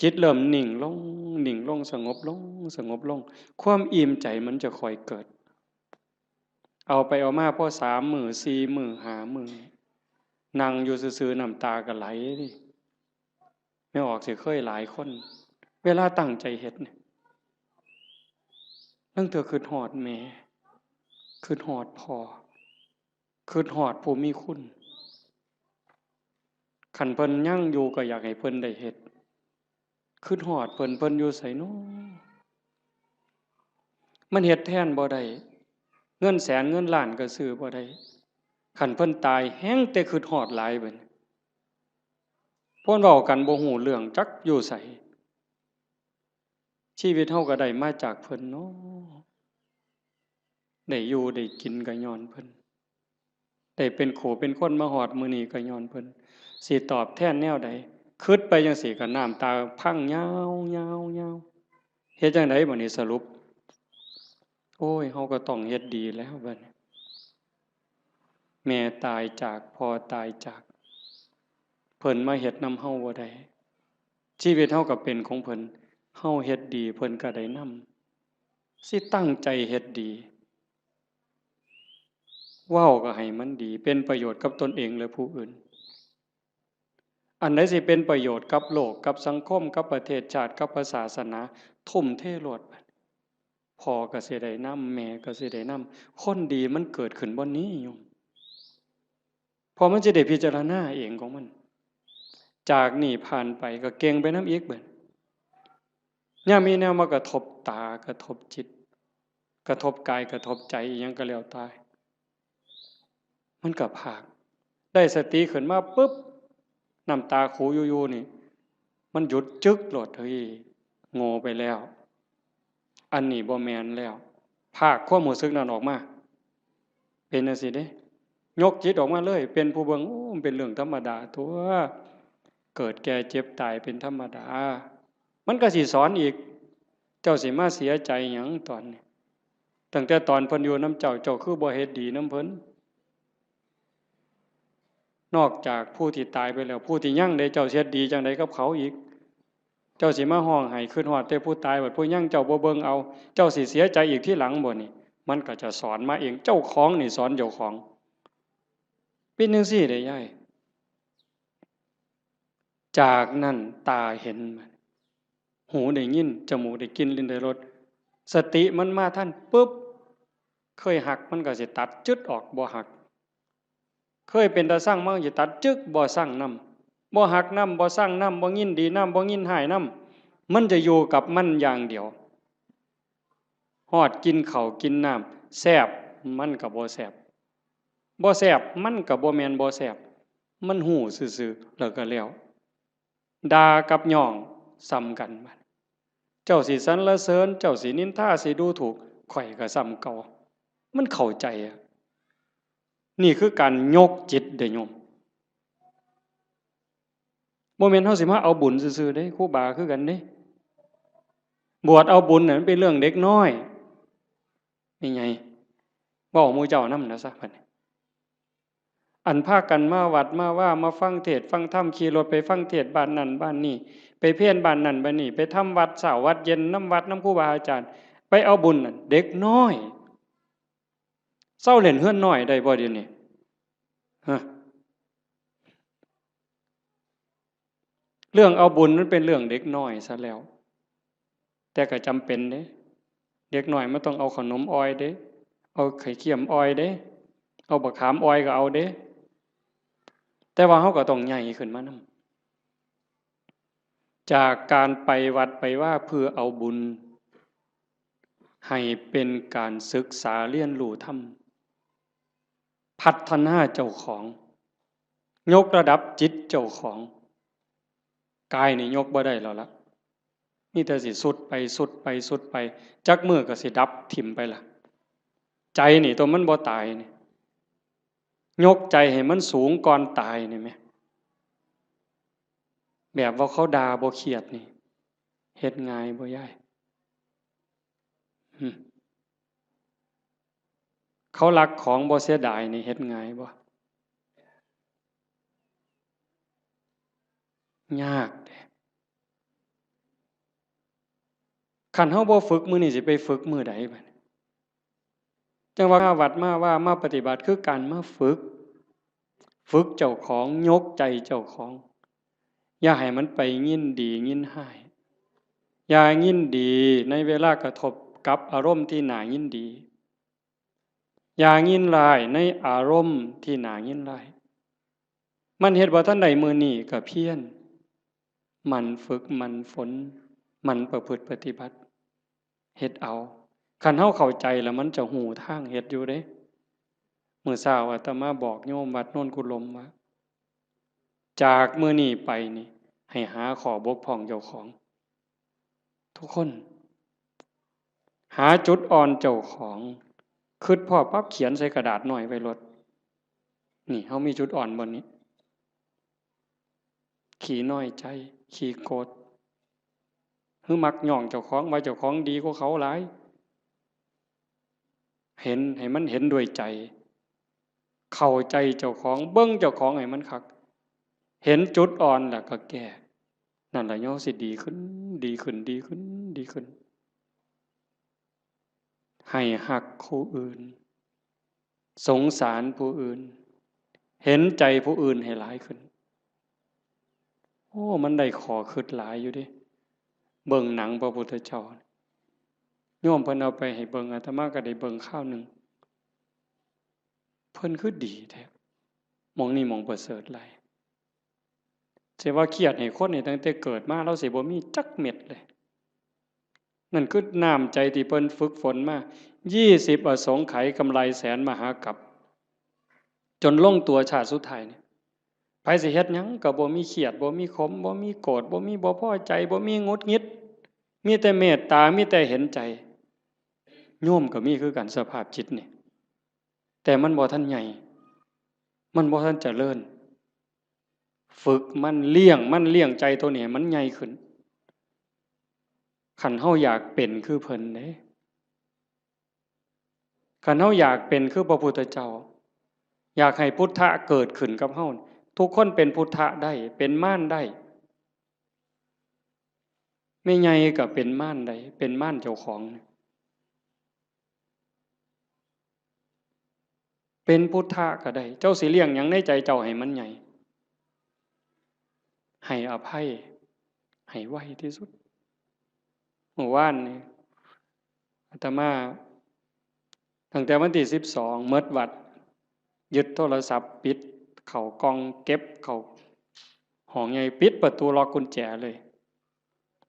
จิตเริ่มนิ่งลง นิ่งลง สงบลง สงบลง ความอิ่มใจมันจะค่อยเกิด เอาไปเอามาพอสามมื้อ สี่มื้อ ห้ามื้อ นั่งอยู่ซื่อๆ น้ำตาก็ไหลเด้ แม่ออกสิเคยหลายคน เวลาตั้งใจเฮ็ดเนี่ย ลางเทื่อคิดฮอดแม่ คิดฮอดพ่อ คิดฮอดผู้มีคุณ คันเพิ่นยังอยู่ก็อยากให้เพิ่นได้เฮ็ด คิดฮอดเพิ่น เพิ่นอยู่ไสน้อ มันเฮ็ดแทนบ่ได้ เงินแสนเงินล้านก็ซื้อบ่ได้ คันเพิ่นตายแฮ่งแต่คิดฮอดหลายบัดนี้ เพิ่นเว้ากันบ่ฮู้เรื่อง จักอยู่ไส ชีวิตเฮาก็ได้มาจากเพิ่นเนาะ ได้อยู่ได้กินก็ย้อนเพิ่น ได้เป็นคู่เป็นคนมาฮอดมื้อนี้ก็ย้อนเพิ่น สิตอบแทนแนวใด คิดไปจั่งซี้ก็น้ำตาพังยาวๆๆ เฮ็ดจั่งใดบัดนี้สรุป โอ้ย เฮาก็ต้องเฮ็ดดีแล้วบัดนี้ แม่ตายจาก พ่อตายจาก เพิ่นมาเฮ็ดนำเฮาบ่ได้ ชีวิตเฮาก็เป็นของเพิ่น เฮาเฮ็ดดีเพิ่นก็ได้นำ สิตั้งใจเฮ็ดดี เว้าก็ให้มันดี เป็นประโยชน์กับตนเองและผู้อื่น อันใดสิเป็นประโยชน์กับโลก กับสังคม กับประเทศชาติ กับพระศาสนา ทุ่มเทโลด พ่อก็สิได้นำ แม่ก็สิได้นำ คนดีมันเกิดขึ้นบ่อนนี้โยม เพราะมันสิได้พิจารณาเองของมัน จากนี้ผ่านไปก็เก่งไปนำอีกบัด ยามมีแนวมากระทบตา กระทบจิต กระทบกาย กระทบใจ อีหยังก็แล้วแต่ มันก็พาก ได้สติขึ้นมาปุ๊บ น้ำตาคูอยู่ๆ นี่ มันหยุดจึกโลด เฮ้ย โง่ไปแล้ว อันนี้บ่แม่นแล้ว พากความรู้สึกนั้นออกมา เป็นจั่งซี้เด้ ยกจิตออกมาเลย เป็นผู้เบิ่ง โอ้ มันเป็นเรื่องธรรมดาตั๊ว เกิดแก่เจ็บตายเป็นธรรมดา มันก็สิสอนอีก เจ้าสิมาเสียใจหยังตอนนี้ ตั้งแต่ตอนเพิ่นอยู่นำเจ้า เจ้าคือบ่เฮ็ดดีนำเพิ่น นอกจากผู้ที่ตายไปแล้ว ผู้ที่ยังเด้ เจ้าสิเฮ็ดดีจั่งใดกับเขาอีก เจ้าสิมาฮ้องไห้คิดฮอดแต่ผู้ตาย บัดผู้ยังเจ้าบ่เบิ่งเอา เจ้าสิเสียใจอีกทีหลังบ่นี่ มันก็จะสอนมาเอง เจ้าของนี่สอนเจ้าของ เป็นจั่งซี้เด้ยาย จากนั้นตาเห็น หูได้ยิน จมูกได้กลิ่น ลิ้นได้รส สติมันมาทันปุ๊บ เคยฮักมันก็สิตัดจึ๊ดออก บ่ฮัก เคยเป็นตาซังมันก็สิตัดจึ๊ก บ่ซังนำ บ่ฮักนำ บ่ซังนำ บ่ยินดีนำ บ่ยินร้ายนำ มันจะอยู่กับมันอย่างเดียว ฮอดกินข้าวกินน้ำ แซ่บ มันก็บ่แซ่บ บ่แซ่บ มันก็บ่แม่นบ่แซ่บ มันฮู้ซื่อๆ แล้วก็แล้ว ด่ากับย้องส่ำกัน บัดเจ้าสิสรรเสริญ เจ้าสินินทา สิดูถูก ข้อยก็ส่ำเก่า มันเข้าใจอะ นี่คือการยกจิตเด้โยม บ่แม่นเฮาสิมาเอาบุญซื่อๆเด้ ครูบาคือกันเด้ บวชเอาบุญน่ะมันเป็นเรื่องเด็กน้อย แม่ใหญ่ เว้าหมู่เจ้านำนะซะบัดนี้ อันพากันมาวัดมาวา มาฟังเทศน์ฟังธรรม ขี่รถไปฟังเทศน์บ้านนั่นบ้านนี่ ไปเพลบ้านนั่นบ้านนี่ ไปทำวัดเช้าวัดเย็นนำวัดนำครูบาอาจารย์ ไปเอาบุญนั่น เด็กน้อย เซาเล่นเฮือนน้อยได้บ่เดี๋ยวนี้ ฮะ เรื่องเอาบุญมันเป็นเรื่องเด็กน้อยซะแล้ว แต่ก็จำเป็นเด้ เด็กน้อยมันต้องเอาขนมอ่อยเด้ เอาไข่เค็มอ่อยเด้ เอาบักขามอ่อยก็เอาเด้ แต่ว่าเฮาก็ต้องใหญ่ขึ้นมานำ จากการไปวัดไปวาเพื่อเอาบุญ ให้เป็นการศึกษาเรียนรู้ธรรม พัฒนาเจ้าของ ยกระดับจิตเจ้าของ กายนี่ยกบ่ได้แล้วละ มีแต่สิทรุดไป ทรุดไป ทรุดไป จักมื้อก็สิดับถิ่มไปละ ใจนี่ตัวมันบ่ตายนี่ ยกใจให้มันสูงก่อนตายนี่แหม แบบว่าเขาด่าบ่เครียดนี่ เฮ็ดง่ายบ่ยาย หึ เขาลักของบ่เสียดายนี่เฮ็ดง่ายบ่ ยากเด้ คันเฮาบ่ฝึกมื้อนี้สิไปฝึกมื้อใดบัดนี้ จั่งว่ามาวัดมาวา มาปฏิบัติคือการมาฝึก ฝึกเจ้าของ ยกใจเจ้าของ อย่าให้มันไปยินดียินร้าย อย่ายินดีในเวลากระทบกับอารมณ์ที่น่ายินดี อย่ายินร้ายในอารมณ์ที่น่ายินร้าย มันเฮ็ดบ่ทันได้มื้อนี้ก็เพียร หมั่นฝึก หมั่นฝน หมั่นประพฤติปฏิบัติ เฮ็ดเอา คันเฮาเข้าใจแล้วมันจะฮู้ทางเฮ็ดอยู่เด้ มื้อเช้าอาตมาบอกโยมวัดโนนกุลมว่า จากมื้อนี้ไปนี่ ให้หาข้อบกพร่องเจ้าของ ทุกคน หาจุดอ่อนเจ้าของ คิดพ้อปั๊บเขียนใส่กระดาษน้อยไว้โลด นี่ เฮามีจุดอ่อนบ่นี้ ขี้น้อยใจ ขี้โกรธ หรือมักย้องเจ้าของว่าเจ้าของดีกว่าเขาหลาย เห็นให้มันเห็นด้วยใจ เข้าใจเจ้าของ เบิ่งเจ้าของให้มันคัก เห็นจุดอ่อนแล้วก็แก้ นั่นล่ะเฮาสิดีขึ้น ดีขึ้น ดีขึ้น ดีขึ้น ให้ฮักผู้อื่น สงสารผู้อื่น เห็นใจผู้อื่นให้หลายขึ้น โอ้ มันได้ข้อคิดหลายอยู่เด้ เบิ่งหนังพระพุทธเจ้า โยมเพิ่นเอาไปให้เบิ่ง อาตมาก็ได้เบิ่งคราวหนึ่ง เพิ่นคือดีแท้ หม่องนี้หม่องประเสริฐหลาย สิว่าเครียดให้คนนี่ตั้งแต่เกิดมา ลาวสิบ่มีจักเม็ดเลย นั่นคือน้ำใจที่เพิ่นฝึกฝนมา ยี่สิบอสงไขยกำไรแสนมหากัป จนลงตัวชาติสุดท้ายนี่ ไผสิเฮ็ดหยังก็บ่มีเครียด บ่มีขม บ่มีโกรธ บ่มีบ่พอใจ บ่มีหงุดหงิด มีแต่เมตตา มีแต่เห็นใจ โยมก็มีคือกันสภาพจิตนี่ แต่มันบ่ทันใหญ่ มันบ่ทันเจริญ ฝึกมัน เลี้ยงมัน เลี้ยงใจตัวนี้ให้มันใหญ่ขึ้น คันเฮาอยากเป็นคือเพิ่นเด้ คันเฮาอยากเป็นคือพระพุทธเจ้า อยากให้พุทธะเกิดขึ้นกับเฮา ทุกคนเป็นพุทธะได้ เป็นมารได้ แม่ใหญ่ก็เป็นมารได้ เป็นมารเจ้าของ เป็นพุทธะก็ได้ เจ้าสิเลี้ยงหยังในใจเจ้าให้มันใหญ่ ให้อภัย ให้ไวที่สุด เมื่อวานนี่ อาตมา ตั้งแต่วันที่สิบสอง หมดวัด ยึดโทรศัพท์ ปิดเข้ากล่อง เก็บเข้าห้องใหญ่ ปิดประตู ล็อกกุญแจเลย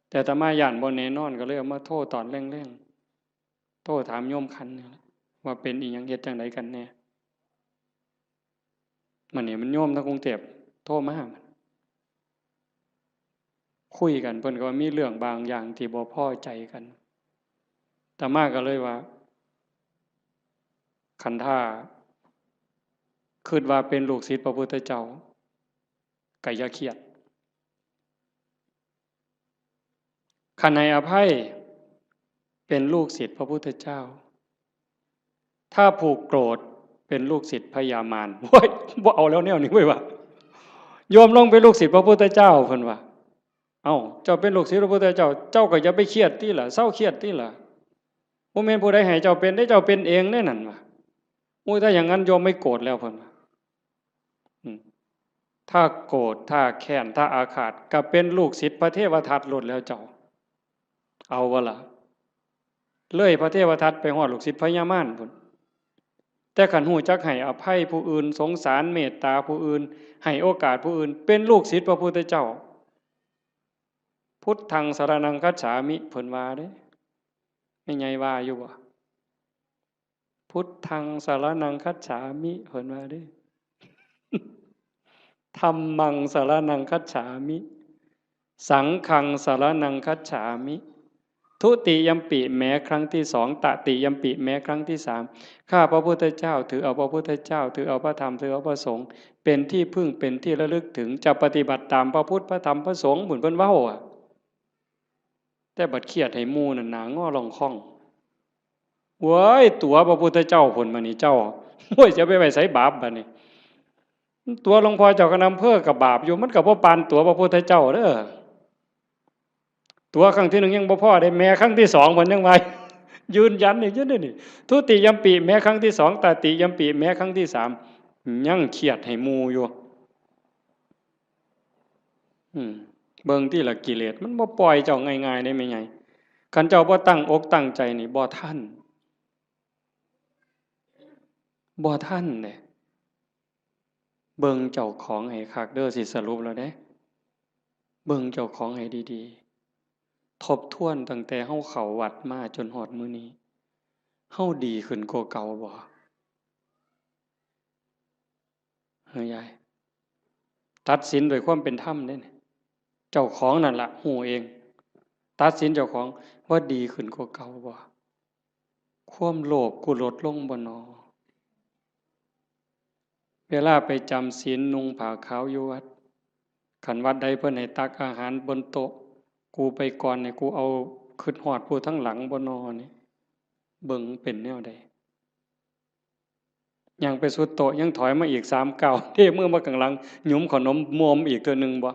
แต่อาตมาย้านบ่แน่นอน ก็เลยเอามาโทรตอนแลงๆ โทรถามโยมคันนี่แหละ ว่าเป็นอีหยัง เฮ็ดจั่งใดกันแน่ มื้อนี้มันโยมทางกรุงเทพฯโทรมา คุยกัน เพิ่นก็ว่ามีเรื่องบางอย่างที่บ่พอใจกัน อาตมาก็เลยว่า คันถ้าคิดว่าเป็นลูกศิษย์พระพุทธเจ้า ก็อย่าเครียด คันให้อภัย เป็นลูกศิษย์พระพุทธเจ้า ถ้าผูกโกรธ เป็นลูกศิษย์พญามาร โอ้ย บ่เอาแล้วแนวนี้เว้ยว่ะ โยมลงเป็นลูกศิษย์พระพุทธเจ้า เพิ่นว่า เอ้า เจ้าเป็นลูกศิษย์พระพุทธเจ้า เจ้าก็อย่าไปเครียดติล่ะ เซาเครียดติล่ะ บ่แม่นผู้ใดให้เจ้าเป็นเด้ เจ้าเป็นเองเด้นั่นว่ะ โอ้ย ถ้าอย่างนั้นโยมไม่โกรธแล้ว เพิ่นว่า อืม ถ้าโกรธ ถ้าแค้น ถ้าอาฆาต ก็เป็นลูกศิษย์พระเทวทัตโลดแล้วเจ้า เอาบ่ล่ะ เลยพระเทวทัตไปฮอดลูกศิษย์พญามารพุ้น แต่คันฮู้จักให้อภัยผู้อื่น สงสารเมตตาผู้อื่น ให้โอกาสผู้อื่น เป็นลูกศิษย์พระพุทธเจ้า พุทธังสรณังคัจฉามิ เพิ่นว่าเด้ แม่ใหญ่ว่าอยู่บ่ พุทธังสรณังคัจฉามิ เพิ่นว่าเด้ ธัมมังสรณังคัจฉามิ สังฆังสรณังคัจฉามิ ทุติยัมปิ แม้ครั้งที่สอง ตติยัมปิ แม้ครั้งที่สาม ข้าพระพุทธเจ้าถือเอาพระพุทธเจ้า ถือเอาพระธรรม ถือเอาพระสงฆ์ เป็นที่พึ่ง เป็นที่ระลึกถึง จะปฏิบัติตามพระพุทธ พระธรรม พระสงฆ์ พุ้นเพิ่นเว้าอะ แต่บัดเครียดให้หมู่นั่นหน้างอล่องค่อง เว้ย ตั๋วพระพุทธเจ้าพุ้นบัดนี้เจ้า โอ้ย จะไปไว้ไสบาปบัดนี้ ตั๋วหลวงพ่อเจ้าคณะอำเภอก็บาปอยู่ มันก็บ่ปานตั๋วพระพุทธเจ้าเด้อ ตั๋วครั้งที่หนึ่งยังบ่พอเด้ แม้ครั้งที่สองเพิ่นยังว่า ยืนยันอีกอยู่เด้นี่ ทุติยัมปิ แม้ครั้งที่สอง ตติยัมปิ แม้ครั้งที่สาม ยังเครียดให้หมู่อยู่ อืม เบิ่งติล่ะ กิเลสมันบ่ปล่อยเจ้าง่ายๆเด้แม่ใหญ่ คันเจ้าบ่ตั้งอกตั้งใจนี่บ่ทัน บ่ทันเด้ เบิ่งเจ้าของให้คักเด้อ สิสรุปแล้วเด้ เบิ่งเจ้าของให้ดีๆ ทบทวนตั้งแต่เฮาเข้าวัดมาจนฮอดมื้อนี้ เฮาดีขึ้นกว่าเก่าบ่ เฮ้ยยาย ตัดสินด้วยความเป็นธรรมเด้นี่ เจ้าของนั่นล่ะฮู้เอง ตัดสินเจ้าของว่าดีขึ้นกว่าเก่าบ่ ความโลภกูลดลงบ่น้อ เวลาไปจำศีลนุ่งผ้าขาวอยู่วัด คันวัดใดเพิ่นให้ตักอาหารบนโต๊ะ กูไปก่อนนี่ กูเอา คิดฮอดผู้ทางหลังบ่น้อนี่ เบิ่งเป็นแนวใด ย่างไปสุดโต๊ะ ยังถอยมาอีกสามก้าว เทมือมาข้างหลัง หยุมขนมมอมอีกเทื่อหนึ่งบ่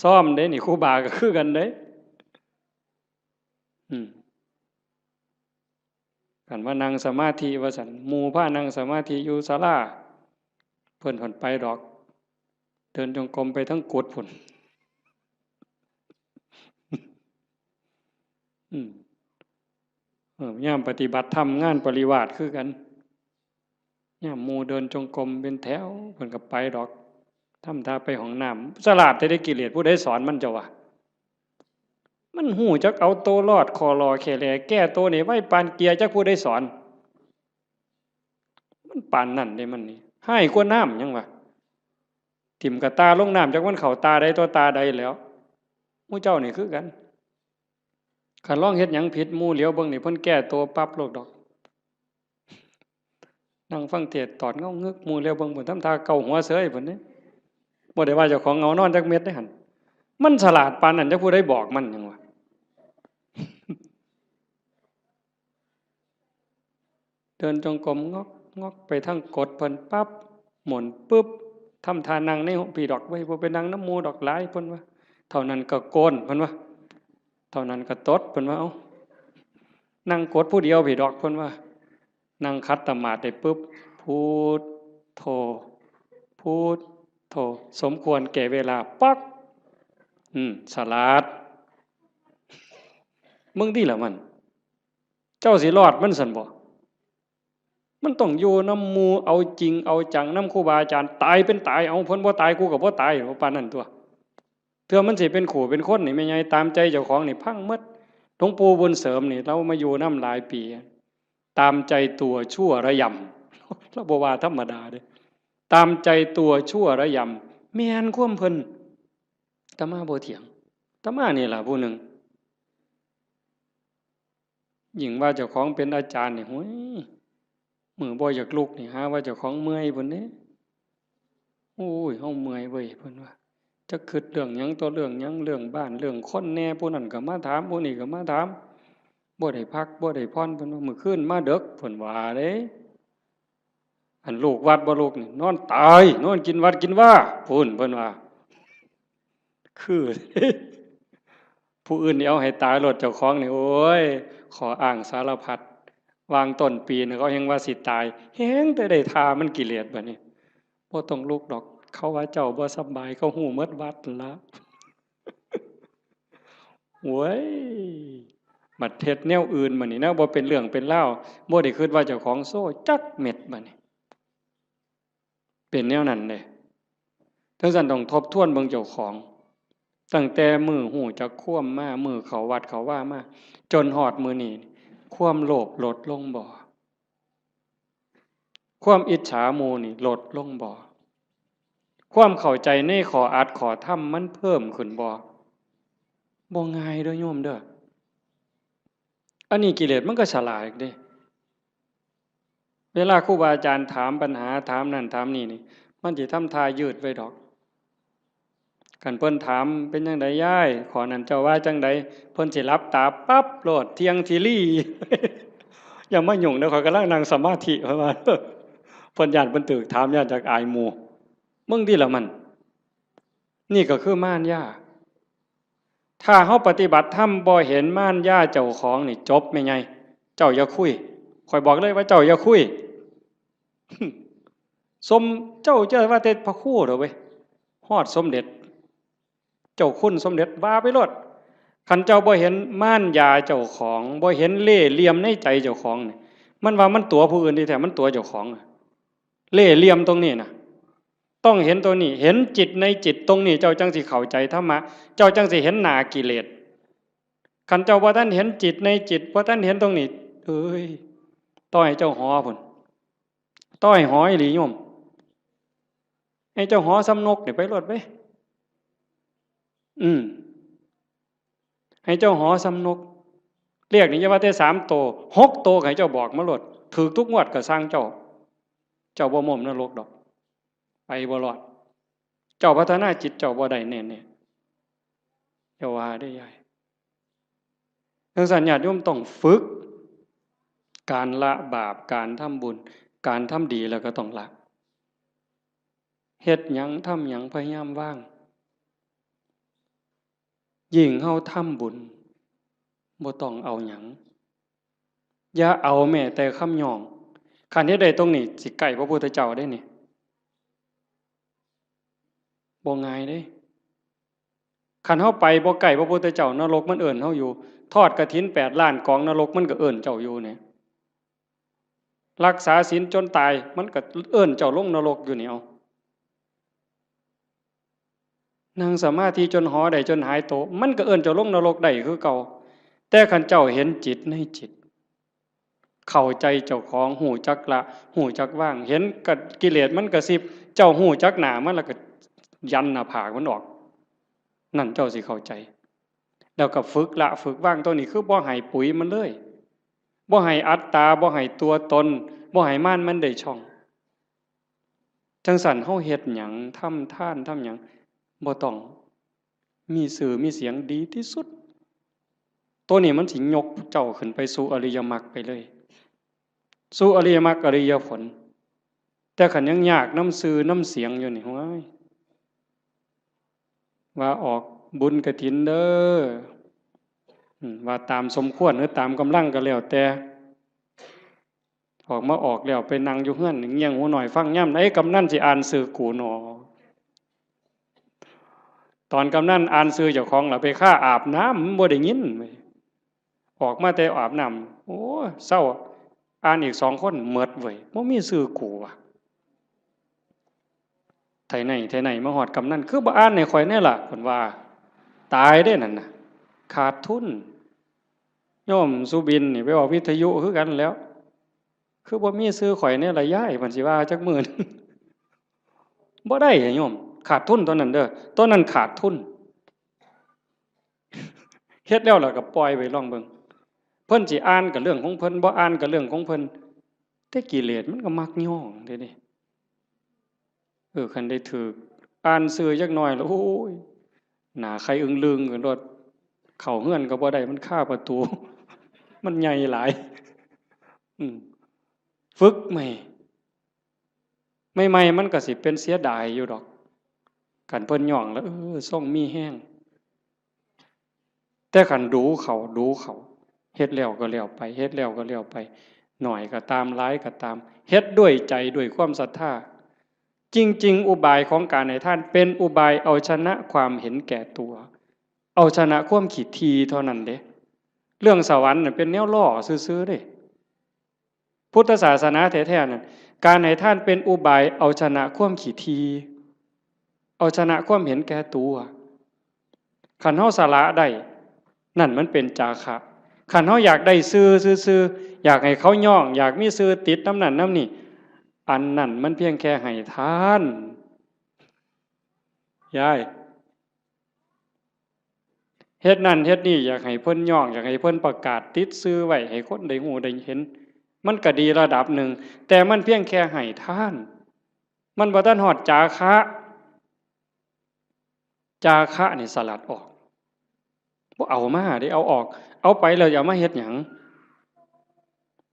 ซ้อมเด้นี่ ครูบาก็คือกันเด้ อืม คันว่านั่งสมาธิว่าซั่น หมู่พานั่งสมาธิอยู่ศาลา เพิ่นเพิ่นไปดอก เดินจงกรมไปทั้งกุฏิพุ้น อืม เออ ยามปฏิบัติธรรมงานปริวาสคือกัน ยามหมู่เดินจงกรมเป็นแถว เพิ่นก็ไปดอก ทำท่าไปห้องน้ำ ฉลาดแท้เด้กิเลส ผู้ใดสอนมันเจ้าวะ มันฮู้จักเอาตัวรอด ข้อหล่อแค่แหล่แก้ตัวนี่ไวปานเกียร์ จักผู้ใดสอน มันปานนั้นเด้มันนี่ ฮ้ายกว่าน้ำยังวะ ถิ่มกะตาลงน้ำ จักมันเข้าตาใดต่อตาใดแล้ว หมู่เจ้านี่คือกัน คันลองเฮ็ดหยังผิดหมู่เหลียวเบิ่งนี่เพิ่นแก้ตัวปั๊บโลดดอก นั่งฟังเทศน์ตอดเงางึก หมู่เหลียวเบิ่งพุ้น ทำท่าเกาหัวเสยพุ้นเด้ บ่ได้ว่าเจ้าของเหงานอนจักเม็ดเด้หั่น มันฉลาดปานนั้น จักผู้ใดบอกมันหยังวะ เดินจงกรมงอกงอกไปทางกดเพิ่นปั๊บ หมุนปึ๊บ ทำท่านั่งในห้องพีดอก เว้ย บ่ไปนั่งนำหมู่ดอก หลายเพิ่นว่า เท่านั้นก็โกนเพิ่นว่า เท่านั้นก็ตดเพิ่นว่า เอ้า นั่งกดผู้เดียวพีดอกเพิ่นว่า นั่งขัดสมาธิได้ปึ๊บ พุทโธ พุทโธ สมควรแก่เวลา ป๊อก อืม สลาด มึงติล่ะมัน เจ้าสิรอดมันซั้นบ่ มันต้องอยู่นำหมู่ เอาจริงเอาจังนำครูบาอาจารย์ ตายเป็นตาย เอา เพิ่นบ่ตาย กูก็บ่ตาย ว่าปานนั้นตั่ว เทื่อมันสิเป็นคู่เป็นคนนี่ แม่ใหญ่ ตามใจเจ้าของนี่พังหมด หลวงปู่บุญเสริมนี่ ลาวมาอยู่นำหลายปี ตามใจตัวชั่วระยำ ลาวบ่ว่าธรรมดาเด้ ตามใจตัวชั่วระยำ แม่นความเพิ่น อาตมาบ่เถียง อาตมานี่ล่ะผู้หนึ่ง ยิ่งว่าเจ้าของเป็นอาจารย์นี่ โอ้ย มื้อบ่อยากลุกนี่ หาว่าเจ้าของเมื่อยพุ้นเด้ โอ้ย เฮาเมื่อยเว้ย เพิ่นว่า จักคิดเรื่องหยังต่อเรื่องหยัง เรื่องบ้าน เรื่องคนแหน่ ผู้นั้นก็มาถาม ผู้นี้ก็มาถาม บ่ได้พัก บ่ได้ผ่อน เพิ่นว่า มื้อคืนมาดึก เพิ่นว่าเด้ อันลูกวัดบ่ลูกนี่ นอนตาย นอนกินวัดกินวา พุ้น เพิ่นว่า คือ ผู้อื่นนี่เอาให้ตายโลด เจ้าของนี่ โอ้ย ข้ออ้างสารพัด วางต้นปีนี่เขาแฮ่งว่าสิตาย แฮ่งแต่ได้ท่ามันกิเลสบัดนี้ บ่ต้องลุกดอก เขาว่าเจ้าบ่สำบาย เขาฮู้หมดวัดละ โอ้ย บัดเฮ็ดแนวอื่นบัดนี้นะ บ่เป็นเรื่องเป็นราว บ่ได้คิดว่าเจ้าของโซ่จักเม็ดบัดนี้ เป็นแนวนั้นเด้ จั่งซั้นต้องทบทวนเบิ่งเจ้าของ ตั้งแต่มื้อฮู้จักความมา มื้อเข้าวัดเข้าวามา จนฮอดมื้อนี้ ความโลภลดลงบ่ ความอิจฉาหมู่นี่ลดลงบ่ ความเข้าใจในข้ออัดข้อธรรมมันเพิ่มขึ้นบ่ บ่ง่ายเด้อโยมเด้อ อันนี้กิเลสมันก็ฉลาดเด้ เวลาครูบาอาจารย์ถามปัญหา ถามนั่นถามนี่นี่ มันสิทำท่ายืดไว้ดอก คันเพิ่นถาม เป็นจั่งใดยาย ข้อนั้นเจ้าว่าจั่งใด เพิ่นสิหลับตาปั๊บโลด เที่ยงทีรี อย่ามายุ่งเด้อ ข้อยกำลังนั่งสมาธิ เพิ่นว่า เพิ่นย้านเพิ่นถูกถาม ย้านจักอายหมู่ มึงติล่ะมัน นี่ก็คือมารยา ถ้าเฮาปฏิบัติธรรมบ่เห็นมารยาเจ้าของนี่จบแม่ใหญ่ เจ้าอย่าคุย ข้อยบอกเลยว่าเจ้าอย่าคุย สม เจ้าจะว่าแต่พระครูเด้อเว้ย ฮอดสมเด็จ เจ้าคุณสมเด็จว่าไปโลด คันเจ้าบ่เห็นมารยาเจ้าของ บ่เห็นเล่ห์เหลี่ยมในใจเจ้าของนี่ มันว่ามันตั๋วผู้อื่นที่แท้มันตั๋วเจ้าของ เล่ห์เหลี่ยมตรงนี้นะ ต้องเห็นตัวนี้ เห็นจิตในจิตตรงนี้ เจ้าจั่งสิเข้าใจธรรมะ เจ้าจั่งสิเห็นหน้ากิเลส คันเจ้าบ่ทันเห็นจิตในจิต บ่ทันเห็นตรงนี้ เอ้ย ต่อให้เจ้าหอพุ้น ต่อให้หออีหลีโยม ให้เจ้าหอส่ำนกนี่ไปโลดเว้ย อืม ให้เจ้าหอส่ำนก เลขนี่อย่าว่าแต่สามโต หกโตก็ให้เจ้าบอกมาโลด ถูกทุกงวดก็ซ่างเจ้า เจ้าบ่ม่มนรกดอก ไปบ่รอด เจ้าพัฒนาจิตเจ้าบ่ได้แน่ๆ อย่าว่าเด้อยาย จั่งซั้นญาติโยมต้องฝึก การละบาป การทำบุญ การทำดีแล้วก็ต้องละ เฮ็ดหยังทำหยังพยายามวาง ยิ่งเฮาทำบุญ บ่ต้องเอาหยัง อย่าเอาแม้แต่คำย่อง คันเฮ็ดได้ตรงนี้ สิใกล้พระพุทธเจ้าเด้นี่ บ่ง่ายเด้ คันเฮาไปบ่ใกล้พระพุทธเจ้า นรกมันเอิ้นเฮาอยู่ ทอดกฐินแปดล้านกอง นรกมันก็เอิ้นเจ้าอยู่นี่ รักษาศีลจนตาย มันก็เอิ้นเจ้าลงนรกอยู่นี่ เอา นั่งสมาธิจนหอได้ จนหายโต มันก็เอิ้นเจ้าลงนรกได้คือเก่า แต่คันเจ้าเห็นจิตในจิต เข้าใจเจ้าของ ฮู้จักละ ฮู้จักวาง เห็นกะ กิเลสมันกระซิบ เจ้าฮู้จักหน้ามันแล้วก็ยันหน้าผากมันออก นั่นเจ้าสิเข้าใจ แล้วก็ฝึกละฝึกวาง ตัวนี้คือบ่ให้ปุ๋ยมันเลย บ่ให้อัตตา บ่ให้ตัวตน บ่ให้มารมันได้ช่อง จั่งซั้นเฮาเฮ็ดหยัง ทำทาน ทำหยัง บ่ต้องมีชื่อมีเสียง ดีที่สุด ตัวนี้มันสิยกเจ้าขึ้นไปสู่อริยมรรคไปเลย สู่อริยมรรคอริยผล แต่คันยังยากนำชื่อนำเสียงอยู่นี่ โอ้ย ว่าออกบุญกฐินเด้อ อืม ว่าตามสมควรหรือตามกำลังก็แล้วแต่ ออกมาออกแล้วไปนั่งอยู่เฮือนเงี่ยงหูหน่อยฟังยามใดกำนันสิอ่านชื่อกูหนอ ตอนกำนันอ่านชื่อเจ้าของล่ะ ไปคาอาบน้ำ มันบ่ได้ยินเว้ย ออกมาแต่อาบน้ำ โอ้ เซา อ่านอีกสองคน หมดเว้ย บ่มีชื่อกูว่ะ ไถไห้ไถนามาฮอดกำนัน คือบ่อ่านให้ข้อยแน่ล่ะ เพิ่นว่า ตายเด้นั่นน่ะ ขาดทุน โยมสุบินนี่ไปออกวิทยุคือกันแหล้ว คือบ่มีชื่อข้อยแน่ล่ะยาย เพิ่นสิว่าจักมื้อ บ่ได้อะโยม ขาดทุนตัวนั้นเด้อ ตัวนั้นขาดทุน เฮ็ดแล้วล่ะก็ปล่อยไว้ลองเบิ่ง เพิ่นสิอ่านก็เรื่องของเพิ่น บ่อ่านก็เรื่องของเพิ่น แต่กิเลสมันก็มักย้องเด้เด้ เออ คันได้ถืกอ่านชื่อจักหน่อยแล้ว โอ้ย หน้าไข่อึ้งลึงกันโลด เข้าเฮือนก็บ่ได้ มันคาประตู มันใหญ่หลาย อืม ฝึกใหม่ ใหม่ๆ มันก็สิเป็นเสียดายอยู่ดอก คันเพิ่นย้องแล้ว เออ ทรงมีแฮง แต่คันดูเขา ดูเขา เฮ็ดแล้วก็แล้วไป เฮ็ดแล้วก็แล้วไป น้อยก็ตาม หลายก็ตาม เฮ็ดด้วยใจ ด้วยความศรัทธา จริงๆ อุบายของการให้ทานเป็นอุบายเอาชนะความเห็นแก่ตัว เอาชนะความขี้ถี่เท่านั้นเด้ เรื่องสวรรค์น่ะเป็นแนวล้อซื่อๆ เด้ พุทธศาสนาแท้ๆ นั่น การให้ทานเป็นอุบายเอาชนะความขี้ถี่ เอาชนะความเห็นแก่ตัว คันเฮาสละได้ นั่นมันเป็นจาคะ คันเฮาอยากได้ชื่อซื่อๆ อยากให้เขาย้อง อยากมีชื่อติดนำนั่นนำนี่ อันนั้นมันเพียงแค่ให้ทาน ยาย เฮ็ดนั่นเฮ็ดนี่ อยากให้เพิ่นย้อง อยากให้เพิ่นประกาศติดชื่อไว้ ให้คนได้ฮู้ได้เห็น มันก็ดีระดับหนึ่ง แต่มันเพียงแค่ให้ทาน มันบ่ทันฮอดจาคะ จาคะนี่สลัดออก บ่เอามาเด้ เอาออก เอาไปแล้วจะเอามาเฮ็ดหยัง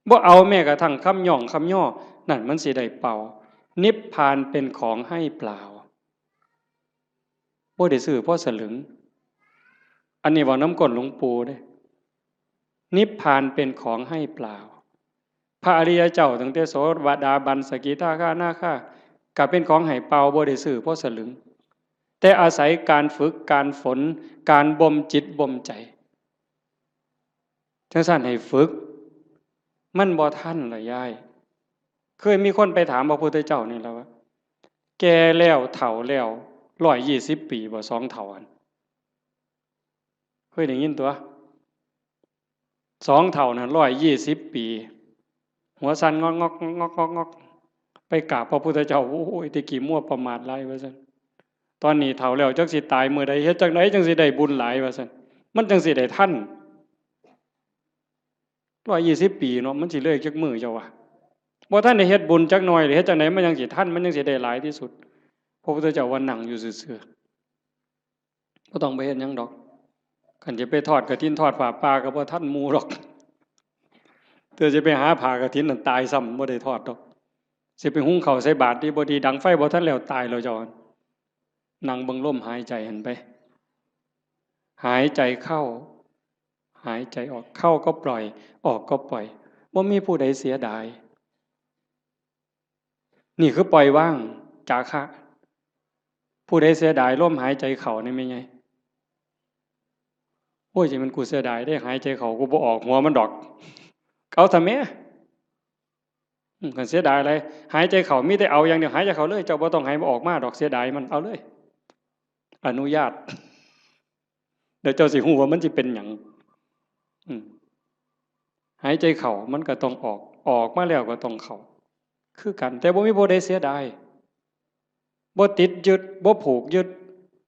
บ่เอาแม้กระทั่งคำย้องคำย่อ นั่นมันสิได้เป่า นิพพานเป็นของให้เปล่า บ่ได้ซื้อพอสลึง อันนี้เว้านำก้นหลวงปู่เด้ นิพพานเป็นของให้เปล่า พระอริยเจ้าตั้งแต่โสดาบัน สกิทาคานาคา ก็เป็นของให้เปล่า บ่ได้ซื้อพอสลึง แต่อาศัยการฝึก การฝน การบ่มจิตบ่มใจ จั่งซั้นให้ฝึก มันบ่ทันล่ะยาย เคยมีคนไปถามพระพุทธเจ้านี่ล่ะว่า แก่แล้วเฒ่าแล้ว ร้อยยี่สิบปีบ่ สองเฒ่าหั่น เคยได้ยินตัว สองเฒ่าน่ะ ร้อยยี่สิบปี หัวสั่นงอกงอกงอกงอกงอก ไปกราบพระพุทธเจ้า โอ้ย แต่กี้มัวประมาทหลายว่าซั่น ตอนนี้เฒ่าแล้วจักสิตายมื้อใด เฮ็ดจั่งใดจั่งสิได้บุญหลายว่าซั่น มันจั่งสิได้ทัน ร้อยยี่สิบปีเนาะ มันสิเลยจักมื้อเจ้าว่า บ่ทันได้เฮ็ดบุญจักหน่อยเลย เฮ็ดจั่งใดมันจั่งสิทัน มันจั่งสิได้หลายที่สุด พระพุทธเจ้าว่านั่งอยู่ซื่อๆ บ่ต้องไปเฮ็ดหยังดอก คันจะไปทอดกฐินทอดผ้าป่าก็บ่ทันหมู่ดอก เธอจะไปหาผ้ากฐินนั่นตายซ้ำ บ่ได้ทอดดอก สิไปหุงข้าวใส่บาตรดีบ่ดี ดังไฟบ่ทันแล้ว ตายแล้วเจ้า นั่งเบิ่งลมหายใจหั่นไป หายใจเข้า หายใจออก เข้าก็ปล่อย ออกก็ปล่อย บ่มีผู้ใดเสียดาย นี่คือปล่อยวาง จาคะ ผู้ใดเสียดายลมหายใจเข้านี่แม่นไง โอ้ย จะมันกูเสียดายได้ หายใจเข้ากูบ่ออกหัวมันดอก เอาซะแม่ อืม คันเสียดายอะไร หายใจเข้ามีแต่เอาอย่างเดียว หายใจเข้าเลย เจ้าบ่ต้องให้มันออกมาดอก เสียดายมัน เอาเลย อนุญาต เดี๋ยวเจ้าสิฮู้ว่ามันสิเป็นหยัง อืม หายใจเข้ามันก็ต้องออก ออกมาแล้วก็ต้องเข้า คือกัน แต่บ่มีผู้ใดเสียดาย บ่ติดยึด บ่ผูกยึด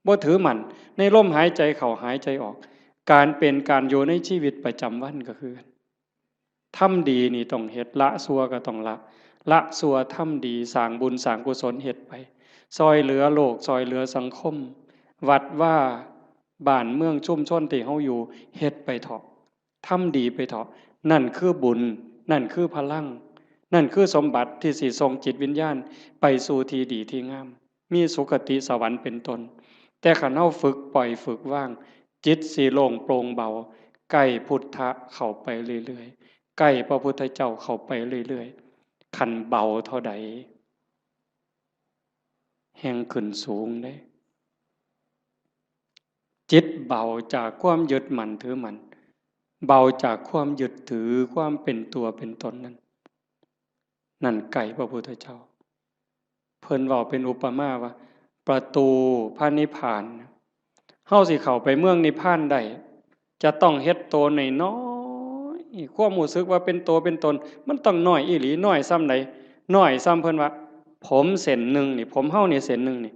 บ่ถือมั่น ในลมหายใจเข้าหายใจออก การเป็นการอยู่ในชีวิตประจำวันก็คือ ทำดีนี่ต้องเฮ็ด ละชั่วก็ต้องละ ละชั่วทำดี สร้างบุญสร้างกุศลเฮ็ดไป ซ่อยเหลือโลก ซ่อยเหลือสังคม วัดวา บ้านเมืองชุมชนที่เฮาอยู่ เฮ็ดไปเถาะ ทำดีไปเถาะ นั่นคือบุญ นั่นคือพลัง นั่นคือสมบัติที่สิส่งจิตวิญญาณไปสู่ที่ดีที่งาม มีสุคติสวรรค์เป็นต้น แต่คันเฮาฝึกปล่อยฝึกวาง จิตสิโล่งโปร่งเบา ใกล้พุทธะเข้าไปเรื่อยๆ ใกล้พระพุทธเจ้าเข้าไปเรื่อยๆ คันเบาเท่าใด แฮ่งขึ้นสูงเด้ จิตเบาจากความยึดมั่นถือมั่น เบาจากความยึดถือความเป็นตัวเป็นตนนั้น นั่นใกล้พระพุทธเจ้า เพิ่นเว้าเป็นอุปมาว่า ประตูพระนิพพาน เฮาสิเข้าไปเมืองนิพพานได้ จะต้องเฮ็ดโตน้อยๆ ความรู้สึกว่าเป็นโตเป็นตน มันต้องน้อยอีหลี น้อยส่ำใด น้อยส่ำเพิ่นว่า ผมเส้นหนึ่งนี่ ผมเฮานี่เส้นหนึ่งนี่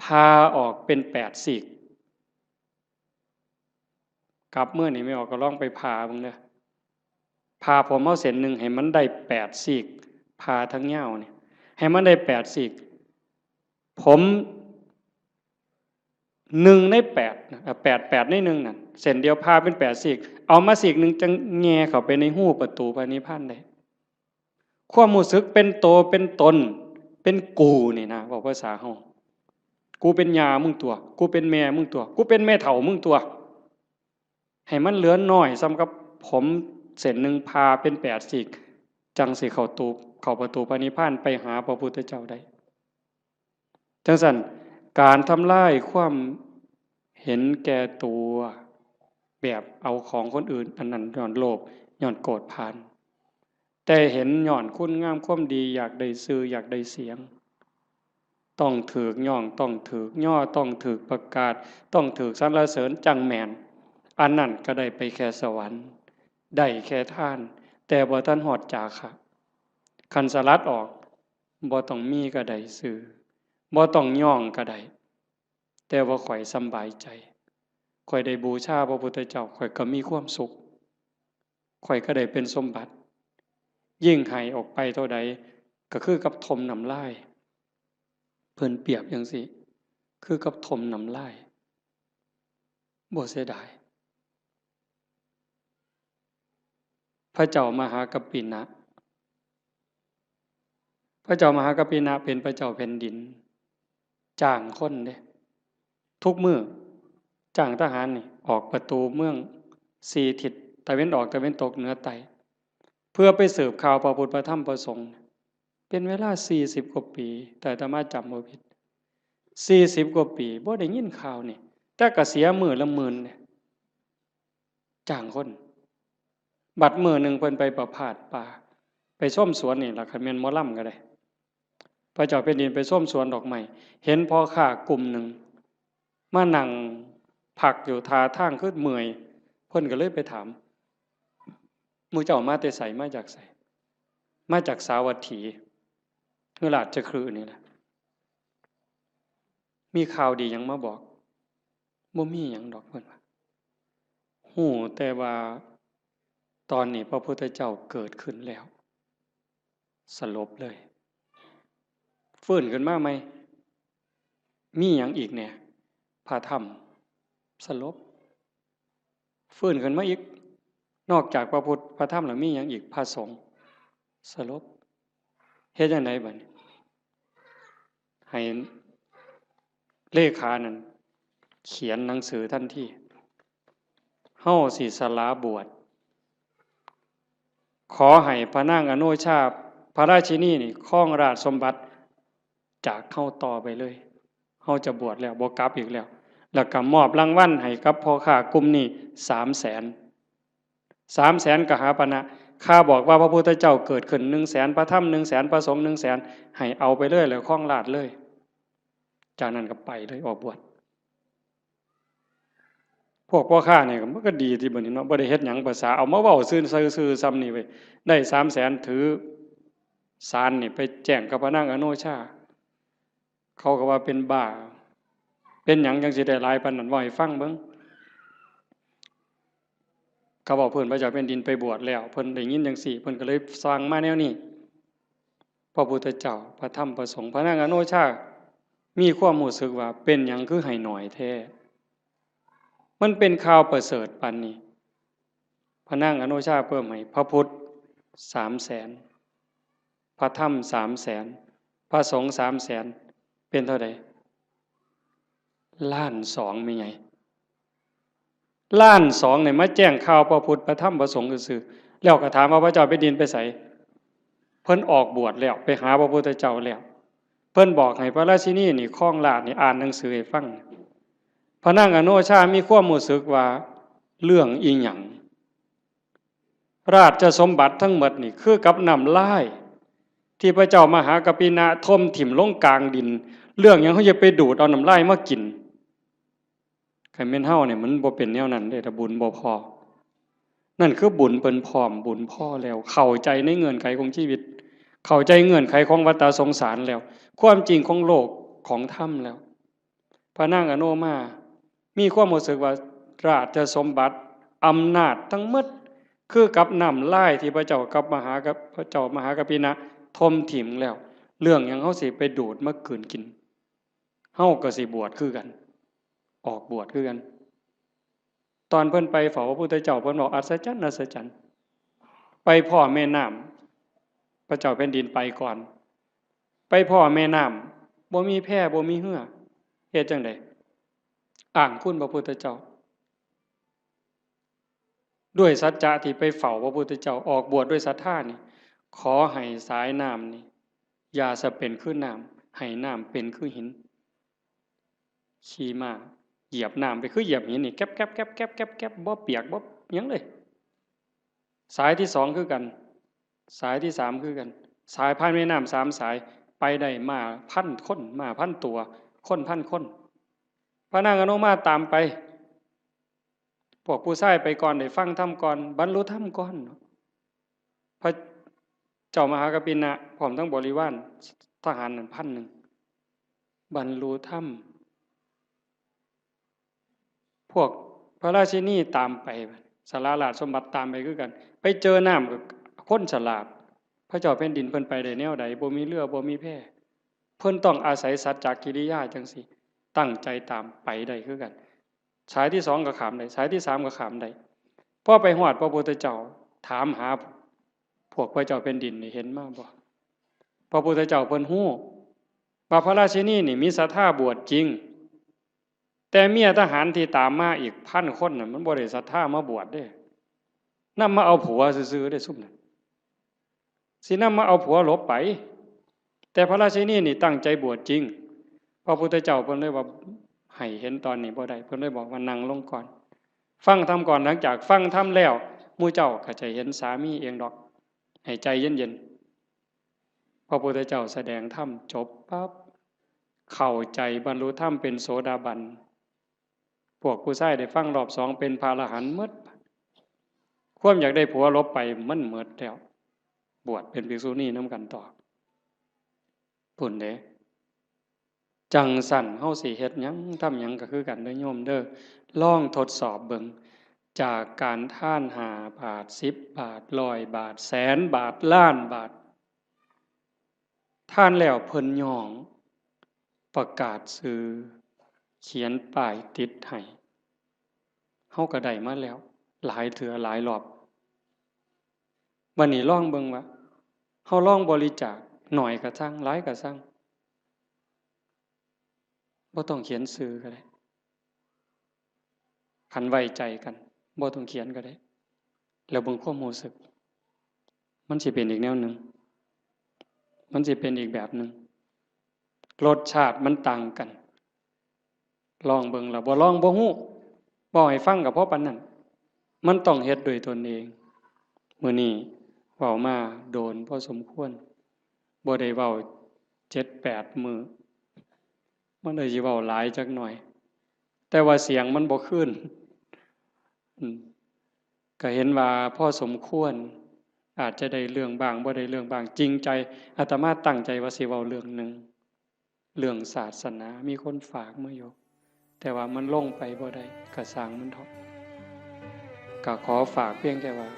ผ่าออกเป็นแปดซีก กลับมื้อนี่แม่ออกก็ลองไปผ่าเบิ่งเด้อ ผ่าผมเฮาเส้นหนึ่งให้มันได้แปดซีก ผ่าทั้งยาวนี่ ให้มันได้แปดซีก ผมหนึ่งในแปดนะ เอ่อ แปด แปดในหนึ่งนั่น เส้นเดียวผ่าเป็นแปดซีก เอามาซีกหนึ่งจั่งแหย่เข้าไปในฮูประตูพระนิพพานได้ ความรู้สึกเป็นโตเป็นตน เป็นกูนี่นะ เว้าภาษาเฮา กูเป็นย่ามึงตั๊ว กูเป็นแม่มึงตั๊ว กูเป็นแม่เฒ่ามึงตั๊ว ให้มันเหลือน้อยส่ำกับผมเส้นหนึ่งผ่าเป็นแปดซีก จั่งสิเข้าตู เข้าประตูพระนิพพานไปหาพระพุทธเจ้าได้ จั่งซั้น การทำลายความเห็นแก่ตัว แบบเอาของคนอื่น อันนั้นย้อนโลภ ย้อนโกรธผาน แต่เห็นย้อนคุณงามความดี อยากได้ชื่อ อยากได้เสียง ต้องถูกย้อง ต้องถูกย่อ ต้องถูกประกาศ ต้องถูกสรรเสริญจั่งแม่น อันนั้นก็ได้ไปแค่สวรรค์ ได้แค่ทาน แต่บ่ทันฮอดจาคะ คันสลัดออก บ่ต้องมีก็ได้ชื่อ บ่ต้องย้องก็ได้ แต่ว่าข้อยสำบายใจ ข้อยได้บูชาพระพุทธเจ้า ข้อยก็มีความสุข ข้อยก็ได้เป็นสมบัติ ยิ่งให้ออกไปเท่าใด ก็คือกับถมน้ำลาย เพิ่นเปรียบจั่งซี้ คือกับถมน้ำลาย บ่เสียดาย พระเจ้ามหากัปปินะ พระเจ้ามหากัปปินะเป็นพระเจ้าแผ่นดิน จ้างคนเด้ ทุกมื้อ จ้างทหารนี่ ออกประตูเมืองสี่ทิศ ตะเว็นออก ตะเว็นตก เหนือ ใต้ เพื่อไปสืบข่าวพระพุทธ พระธรรม พระสงฆ์ เป็นเวลาสี่สิบกว่าปี แต่อาตมาจำบ่ผิด สี่สิบกว่าปี บ่ได้ยินข่าวนี่ แต่ก็เสียมื้อละหมื่นเด้ จ้างคน บัดมื้อหนึ่งเพิ่นไปประพาสป่า ไปชมสวนนี่ล่ะ คันแม่นหมอลำก็ได้ พระเจ้าแผ่นดินไปชมสวนดอกไม้ เห็นพ่อค้ากลุ่มหนึ่ง มานั่งพักอยู่ท่าทางคือเมื่อย เพิ่นก็เลยไปถาม หมู่เจ้ามาแต่ไส มาจากไส มาจากสาวัตถี คือราชคฤห์นี่แหละ มีข่าวดีหยังมาบอก บ่มีหยังดอก เพิ่นว่า ฮู้แต่ว่าตอนนี้พระพุทธเจ้าเกิดขึ้นแล้ว สลบเลย ฟื้นขึ้นมาใหม่ มีหยังอีกแหน่ พระธรรม สลบ ฟื้นขึ้นมาอีก นอกจากพระพุทธ พระธรรมแล้วมีหยังอีก พระสงฆ์ สลบ เฮ็ดจั่งใดบัดนี้ ให้เลขานั่นเขียนหนังสือทันที เฮาสิสละบวช ขอให้พระนางอโนชา พระราชินีนี่ครองราชสมบัติจากเฮาต่อไปเลย เฮาจะบวชแล้ว บ่กลับอีกแล้ว แล้วก็มอบรางวัลให้กับพ่อค้ากลุ่มนี้สามแสน สามแสนกหาปณะ ข้าบอกว่าพระพุทธเจ้าเกิดขึ้นหนึ่งแสน พระธรรมหนึ่งแสน พระสงฆ์หนึ่งแสน ให้เอาไปเลย แล้วครองราชย์เลย จากนั้นก็ไปเลย ออกบวช พวกพ่อค้านี่ก็ มันก็ดีติบัดนี้เนาะ บ่ได้เฮ็ดหยัง ภาษาเอามาเว้าซื่อ ซื่อๆ ส่ำนี้เว้ย ได้สามแสน ถือสารนี่ไปแจ้งกับพระนางอโนชา เขาก็ว่าเป็นบ้า เป็นหยังจั่งสิได้หลายปานนั้น เว้าให้ฟังเบิ่ง ก็เว้าพื้นพระเจ้าแผ่นดินไปบวชแล้ว เพิ่นได้ยินจั่งซี้ เพิ่นก็เลยสั่งมาแนวนี้ พระพุทธเจ้า พระธรรม พระสงฆ์ พระนางอโนชา มีความรู้สึกว่าเป็นหยังคือให้น้อยแท้ มันเป็นข่าวประเสริฐปานนี้ พระนางอโนชาเพิ่มให้พระพุทธสามแสน พระธรรมสามแสน พระสงฆ์สามแสน เป็นเท่าใด ล้านสอง แม่นไง ล้านสองเนี่ยมาแจ้งข่าวพระพุทธพระธรรมพระสงฆ์ซื่อๆ แล้วก็ถามว่าพระเจ้าแผ่นดินไปไส เพิ่นออกบวชแล้ว ไปหาพระพุทธเจ้าแล้ว เพิ่นบอกให้พระราชินีนี่ครองราชย์นี่อ่านหนังสือให้ฟัง พระนางอโนชามีความรู้สึกว่าเรื่องอีหยัง ราชสมบัติทั้งหมดนี่คือกับน้ำลาย ที่พระเจ้ามหากัปปินะถมถิ่มลงกลางดิน เรื่องหยังเฮาจะไปดูดเอาน้ำลายมากิน คันแม่นเฮาเนี่ยมันบ่เป็นแนวนั้นเด้ ถ้าบุญบ่พอ นั่นคือบุญเพิ่นพร้อม บุญพอแล้ว เข้าใจในเงื่อนไขของชีวิต เข้าใจเงื่อนไขของวัฏสงสารแล้ว ความจริงของโลกของธรรมแล้ว พระนางอโนมา มีความรู้สึกว่าราชสมบัติ อำนาจทั้งหมด คือกับน้ำลายที่พระเจ้ากับมหากับ พระเจ้ามหากัปปินะถมถิ่มแล้ว เรื่องหยังเฮาสิไปดูดมากืนกิน เฮาก็สิบวชคือกัน ออกบวชคือกัน ตอนเพิ่นไปเฝ้าพระพุทธเจ้า เพิ่นบอกอัศจรรย์ อัศจรรย์ ไปพ้อแม่น้ำ พระเจ้าแผ่นดินไปก่อน ไปพ้อแม่น้ำ บ่มีแพ บ่มีเฮือ เฮ็ดจั่งใด อ้างคุณพระพุทธเจ้า ด้วยสัจจะที่ไปเฝ้าพระพุทธเจ้า ออกบวชด้วยศรัทธานี่ ขอให้สายน้ำนี่ อย่าสะเป็นคือน้ำ ให้น้ำเป็นคือหิน ขี่ม้าเหยียบน้ำไปคือเหยียบหินนี่ แก๊บแก๊บแก๊บแก๊บแก๊บแก๊บ บ่เปียกบ่หยังเลย สายที่สองคือกัน สายที่สามคือกัน สายผ่านแม่น้ำสามสาย ไปได้ม้าพันคน ม้าพันตัว คนพันคน พระนางอโนมาตามไป พวกผู้ชายไปก่อน ได้ฟังธรรมก่อน บรรลุธรรมก่อน พระเจ้ามหากัปปินะ พร้อมทั้งบริวารทหารนั่นพันหนึ่ง บรรลุธรรม พวกพระราชินีตามไป สาราราชสมบัติตามไปคือกัน ไปเจอน้ำก็คนฉลาด พระเจ้าแผ่นดินเพิ่นไปได้แนวใด บ่มีเรือ บ่มีแพ เพิ่นต้องอาศัยสัจจกิริยาจั่งซี้ ตั้งใจตามไปได้คือกัน สายที่สองก็ข้ามได้ สายที่สามก็ข้ามได้ พอไปฮอดพระพุทธเจ้า ถามหาพวกพระเจ้าแผ่นดินนี่ เห็นมาบ่ พระพุทธเจ้าเพิ่นฮู้ว่าพระราชินีนี่มีศรัทธาบวชจริง แต่เมียทหารที่ตามมาอีกพันคนน่ะ มันบ่ได้ศรัทธามาบวชเด้ นำมาเอาผัวซื่อๆเด้ซุมนั้น สินำมาเอาผัวหลบไป แต่พระราชินีนี่ตั้งใจบวชจริง พระพุทธเจ้าเพิ่นเลยว่า ให้เห็นตอนนี้บ่ได้ เพิ่นเลยบอกว่านั่งลงก่อน ฟังธรรมก่อน หลังจากฟังธรรมแล้ว หมู่เจ้าก็จะเห็นสามีเองดอก ให้ใจเย็นๆ พระพุทธเจ้าแสดงธรรมจบปั๊บ เข้าใจบรรลุธรรมเป็นโสดาบัน พวกผู้ชายได้ฟังรอบสองเป็นพระอรหันต์หมด ความอยากได้ผัวหลบไปมันหมดแล้ว บวชเป็นภิกษุณีนำกันต่อ พุ้นเด้ จั่งซั้นเฮาสิเฮ็ดหยังทำหยังก็คือกันเด้อโยมเด้อ ลองทดสอบเบิ่ง จากการทานห้าบาท สิบบาท ร้อยบาท แสนบาท ล้านบาท ทานแล้วเพิ่นย้อง ประกาศชื่อ เขียนป้ายติดให้ เฮาก็ได้มาแล้ว หลายเทื่อหลายรอบ บัดนี้ลองเบิ่งว่า เฮาลองบริจาค น้อยก็ซัง หลายก็ซัง บ่ต้องเขียนชื่อก็ได้ คันไว้ใจกัน บ่ต้องเขียนก็ได้ แล้วเบิ่งความรู้สึก มันสิเป็นอีกแนวหนึ่ง มันสิเป็นอีกแบบหนึ่ง รสชาติมันต่างกัน ลองเบิ่ง แล้วบ่ลองบ่ฮู้ เว้าให้ฟังก็พอปานนั้น มันต้องเฮ็ดด้วยตนเอง มื้อนี้เว้ามาโดนพอสมควร บ่ได้เว้าเจ็ดแปดมื้อ มันเลยสิเว้าหลายจักหน่อย แต่ว่าเสียงมันบ่คืน อืม ก็เห็นว่าพอสมควร อาจจะได้เรื่องบ้าง บ่ได้เรื่องบ้าง จริงใจ อาตมาตั้งใจว่าสิเว้าเรื่องหนึ่ง เรื่องศาสนา มีคนฝากมาอยู่ แต่ว่ามันลงไปบ่ได้ ก็ซ่างมันเถาะ ก็ขอฝากเพียงแค่ว่า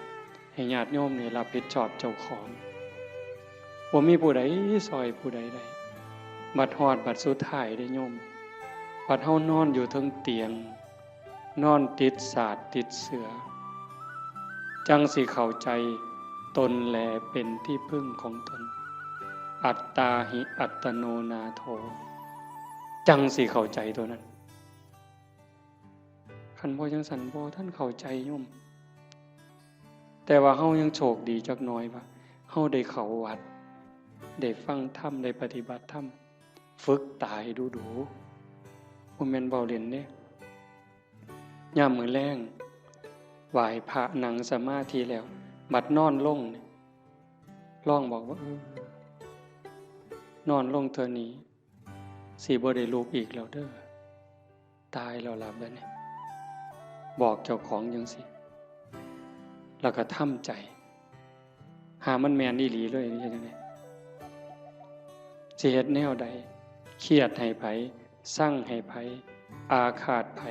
ให้ญาติโยมนี่รับผิดชอบเจ้าของ บ่มีผู้ใดซอยผู้ใดได้ บัดฮอดบัดสุดท้ายเด้โยม บัดเฮานอนอยู่เทิงเตียง นอนติดสาดติดเสื่อ จั่งสิเข้าใจตนแลเป็นที่พึ่งของตน อัตตาหิอัตโนนาโถ จั่งสิเข้าใจตัวนั้น คันบ่จั่งซั้นบ่ทันเข้าใจโยม แต่ว่าเฮายังโชคดีจักหน่อยว่า เฮาได้เข้าวัด ได้ฟังธรรม ได้ปฏิบัติธรรม ฝึกตายดูๆ บ่แม่นเว้าเล่นเด้ ยามมื้อแลง ไหว้พระนั่งสมาธิแล้ว บัดนอนลงนี่ ลองบอกว่า เออ นอนลงเทื่อนี้ สิบ่ได้ลุกอีกแล้วเด้อ ตายแล้วหลับแล้วนี่ บอกเจ้าของจั่งซี้ แล้วก็ทำใจ หามันแม่นอีหลีเลย เฮ็ดจั่งใด สิเฮ็ดแนวใด เครียดให้ไผ ซังให้ไผ อาฆาตไผ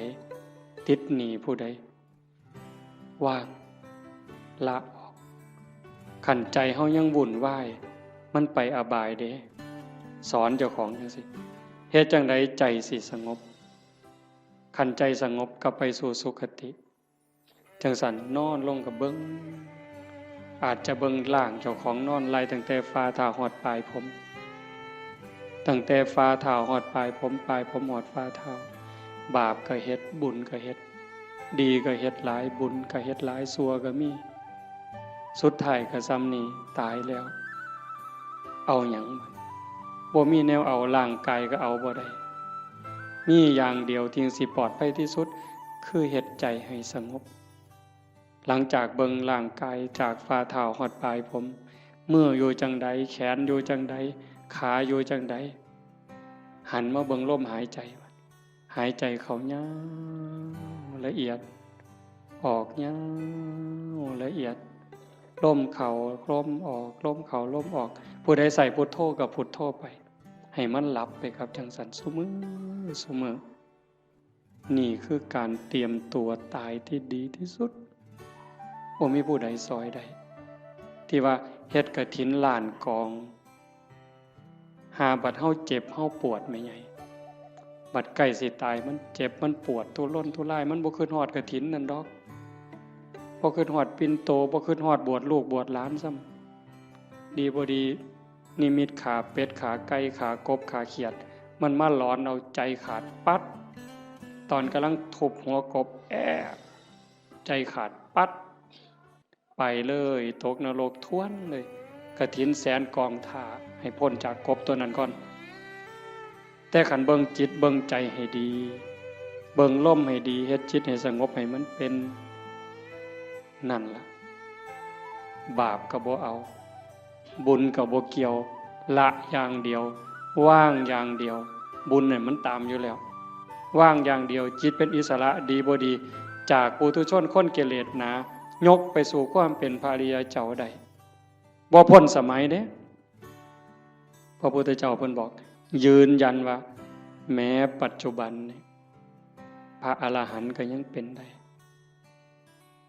ติดหนี้ผู้ใด วาง ละออก คันใจเฮายังวุ่นวาย มันไปอบายเด้ สอนเจ้าของจั่งซี้ เฮ็ดจั่งใดใจสิสงบ คันใจสงบก็ไปสู่สุคติ จั่งซั้นนอนลงก็เบิ่ง อาจจะเบิ่งร่างเจ้าของนอนไล่ตั้งแต่ฝ่าเท้าฮอดปลายผม ตั้งแต่ฝ่าเท้าฮอดปลายผม ปลายผมฮอดฝ่าเท้า บาปก็เฮ็ด บุญก็เฮ็ด ดีก็เฮ็ดหลาย บุญก็เฮ็ดหลาย ชั่วก็มี สุดท้ายก็ส่ำนี้ ตายแล้ว เอาหยัง บ่มีแนวเอา ร่างกายก็เอาบ่ได้ มีอย่างเดียวที่สิปลอดภัยที่สุด คือเฮ็ดใจให้สงบ หลังจากเบิ่งร่างกายจากฝ่าเท้าฮอดปลายผม มืออยู่จั่งใด แขนอยู่จั่งใด ขาอยู่จั่งใด หันมาเบิ่งลมหายใจ หายใจเข้ายาวละเอียด ออกยาวละเอียด ลมเข้าลมออก ลมเข้าลมออก ผู้ใดใส่พุทโธก็พุทโธไป ให้มันหลับไปครับ จั่งซั้นซุมื้อซุมื้อ นี่คือการเตรียมตัวตายที่ดีที่สุด บ่มีผู้ใดซอยได้ ที่ว่าเฮ็ดกฐินล้านกอง หาบัดเฮาเจ็บเฮาปวดแม่ใหญ่ บัดใกล้สิตายมันเจ็บมันปวดทุรนทุราย มันบ่คิดฮอดกฐินนั่นดอก บ่คิดฮอดปิ่นโต บ่คิดฮอดบวชลูกบวชหลานซ้ำ ดีบ่ดี นิมิตขาเป็ด ขาไก่ ขากบ ขาเขียด มันมาหลอนเอาใจขาดปั๊ด ตอนกำลังทุบหัวกบ แอะ ใจขาดปั๊ด ไปเลย ตกนรกทวนเลย กฐินแสนกองถ่า ให้พ้นจากกบตัวนั้นก่อน แต่คันเบิ่งจิตเบิ่งใจให้ดี เบิ่งลมให้ดี เฮ็ดจิตให้สงบให้มันเป็น นั่นล่ะ บาปก็บ่เอา บุญก็บ่เกี่ยว ละอย่างเดียว วางอย่างเดียว บุญเนี่ยมันตามอยู่แล้ว วางอย่างเดียว จิตเป็นอิสระ ดีบ่ดี จากปุถุชนคนกิเลสหนา ยกไปสู่ความเป็นพระอริยเจ้าได้ บ่พ้นสมัยเด้ พระพุทธเจ้าเพิ่นบอก ยืนยันว่า แม้ปัจจุบันนี่ พระอรหันต์ก็ยังเป็นได้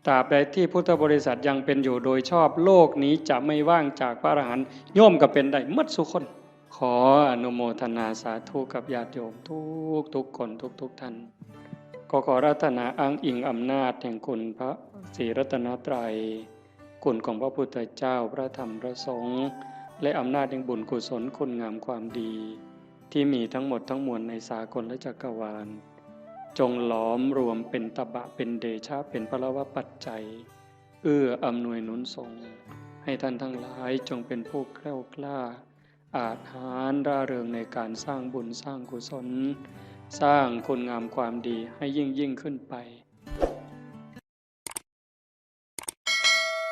ตราบใดที่พุทธบริษัทยังเป็นอยู่โดยชอบ โลกนี้จะไม่ว่างจากพระอรหันต์ โยมก็เป็นได้หมดซุคน ขออนุโมทนาสาธุกับญาติโยมทุกทุกคน ทุกทุกท่าน ก็ขออาราธนาอ้างอิงอำนาจแห่งคุณพระศรีรัตนตรัย คุณของพระพุทธเจ้า พระธรรม พระสงฆ์ และอำนาจแห่งบุญกุศลคุณงามความดี ที่มีทั้งหมดทั้งมวลในสากลและจักรวาล จงหลอมรวมเป็นตบะ เป็นเดชะ เป็นพลวปัจจัย เอื้ออำนวยหนุนส่ง ให้ท่านทั้งหลายจงเป็นผู้แคล้วกล้า อาจหาญร่าเริงในการสร้างบุญสร้างกุศล สร้างคุณงามความดีให้ยิ่งยิ่งขึ้นไป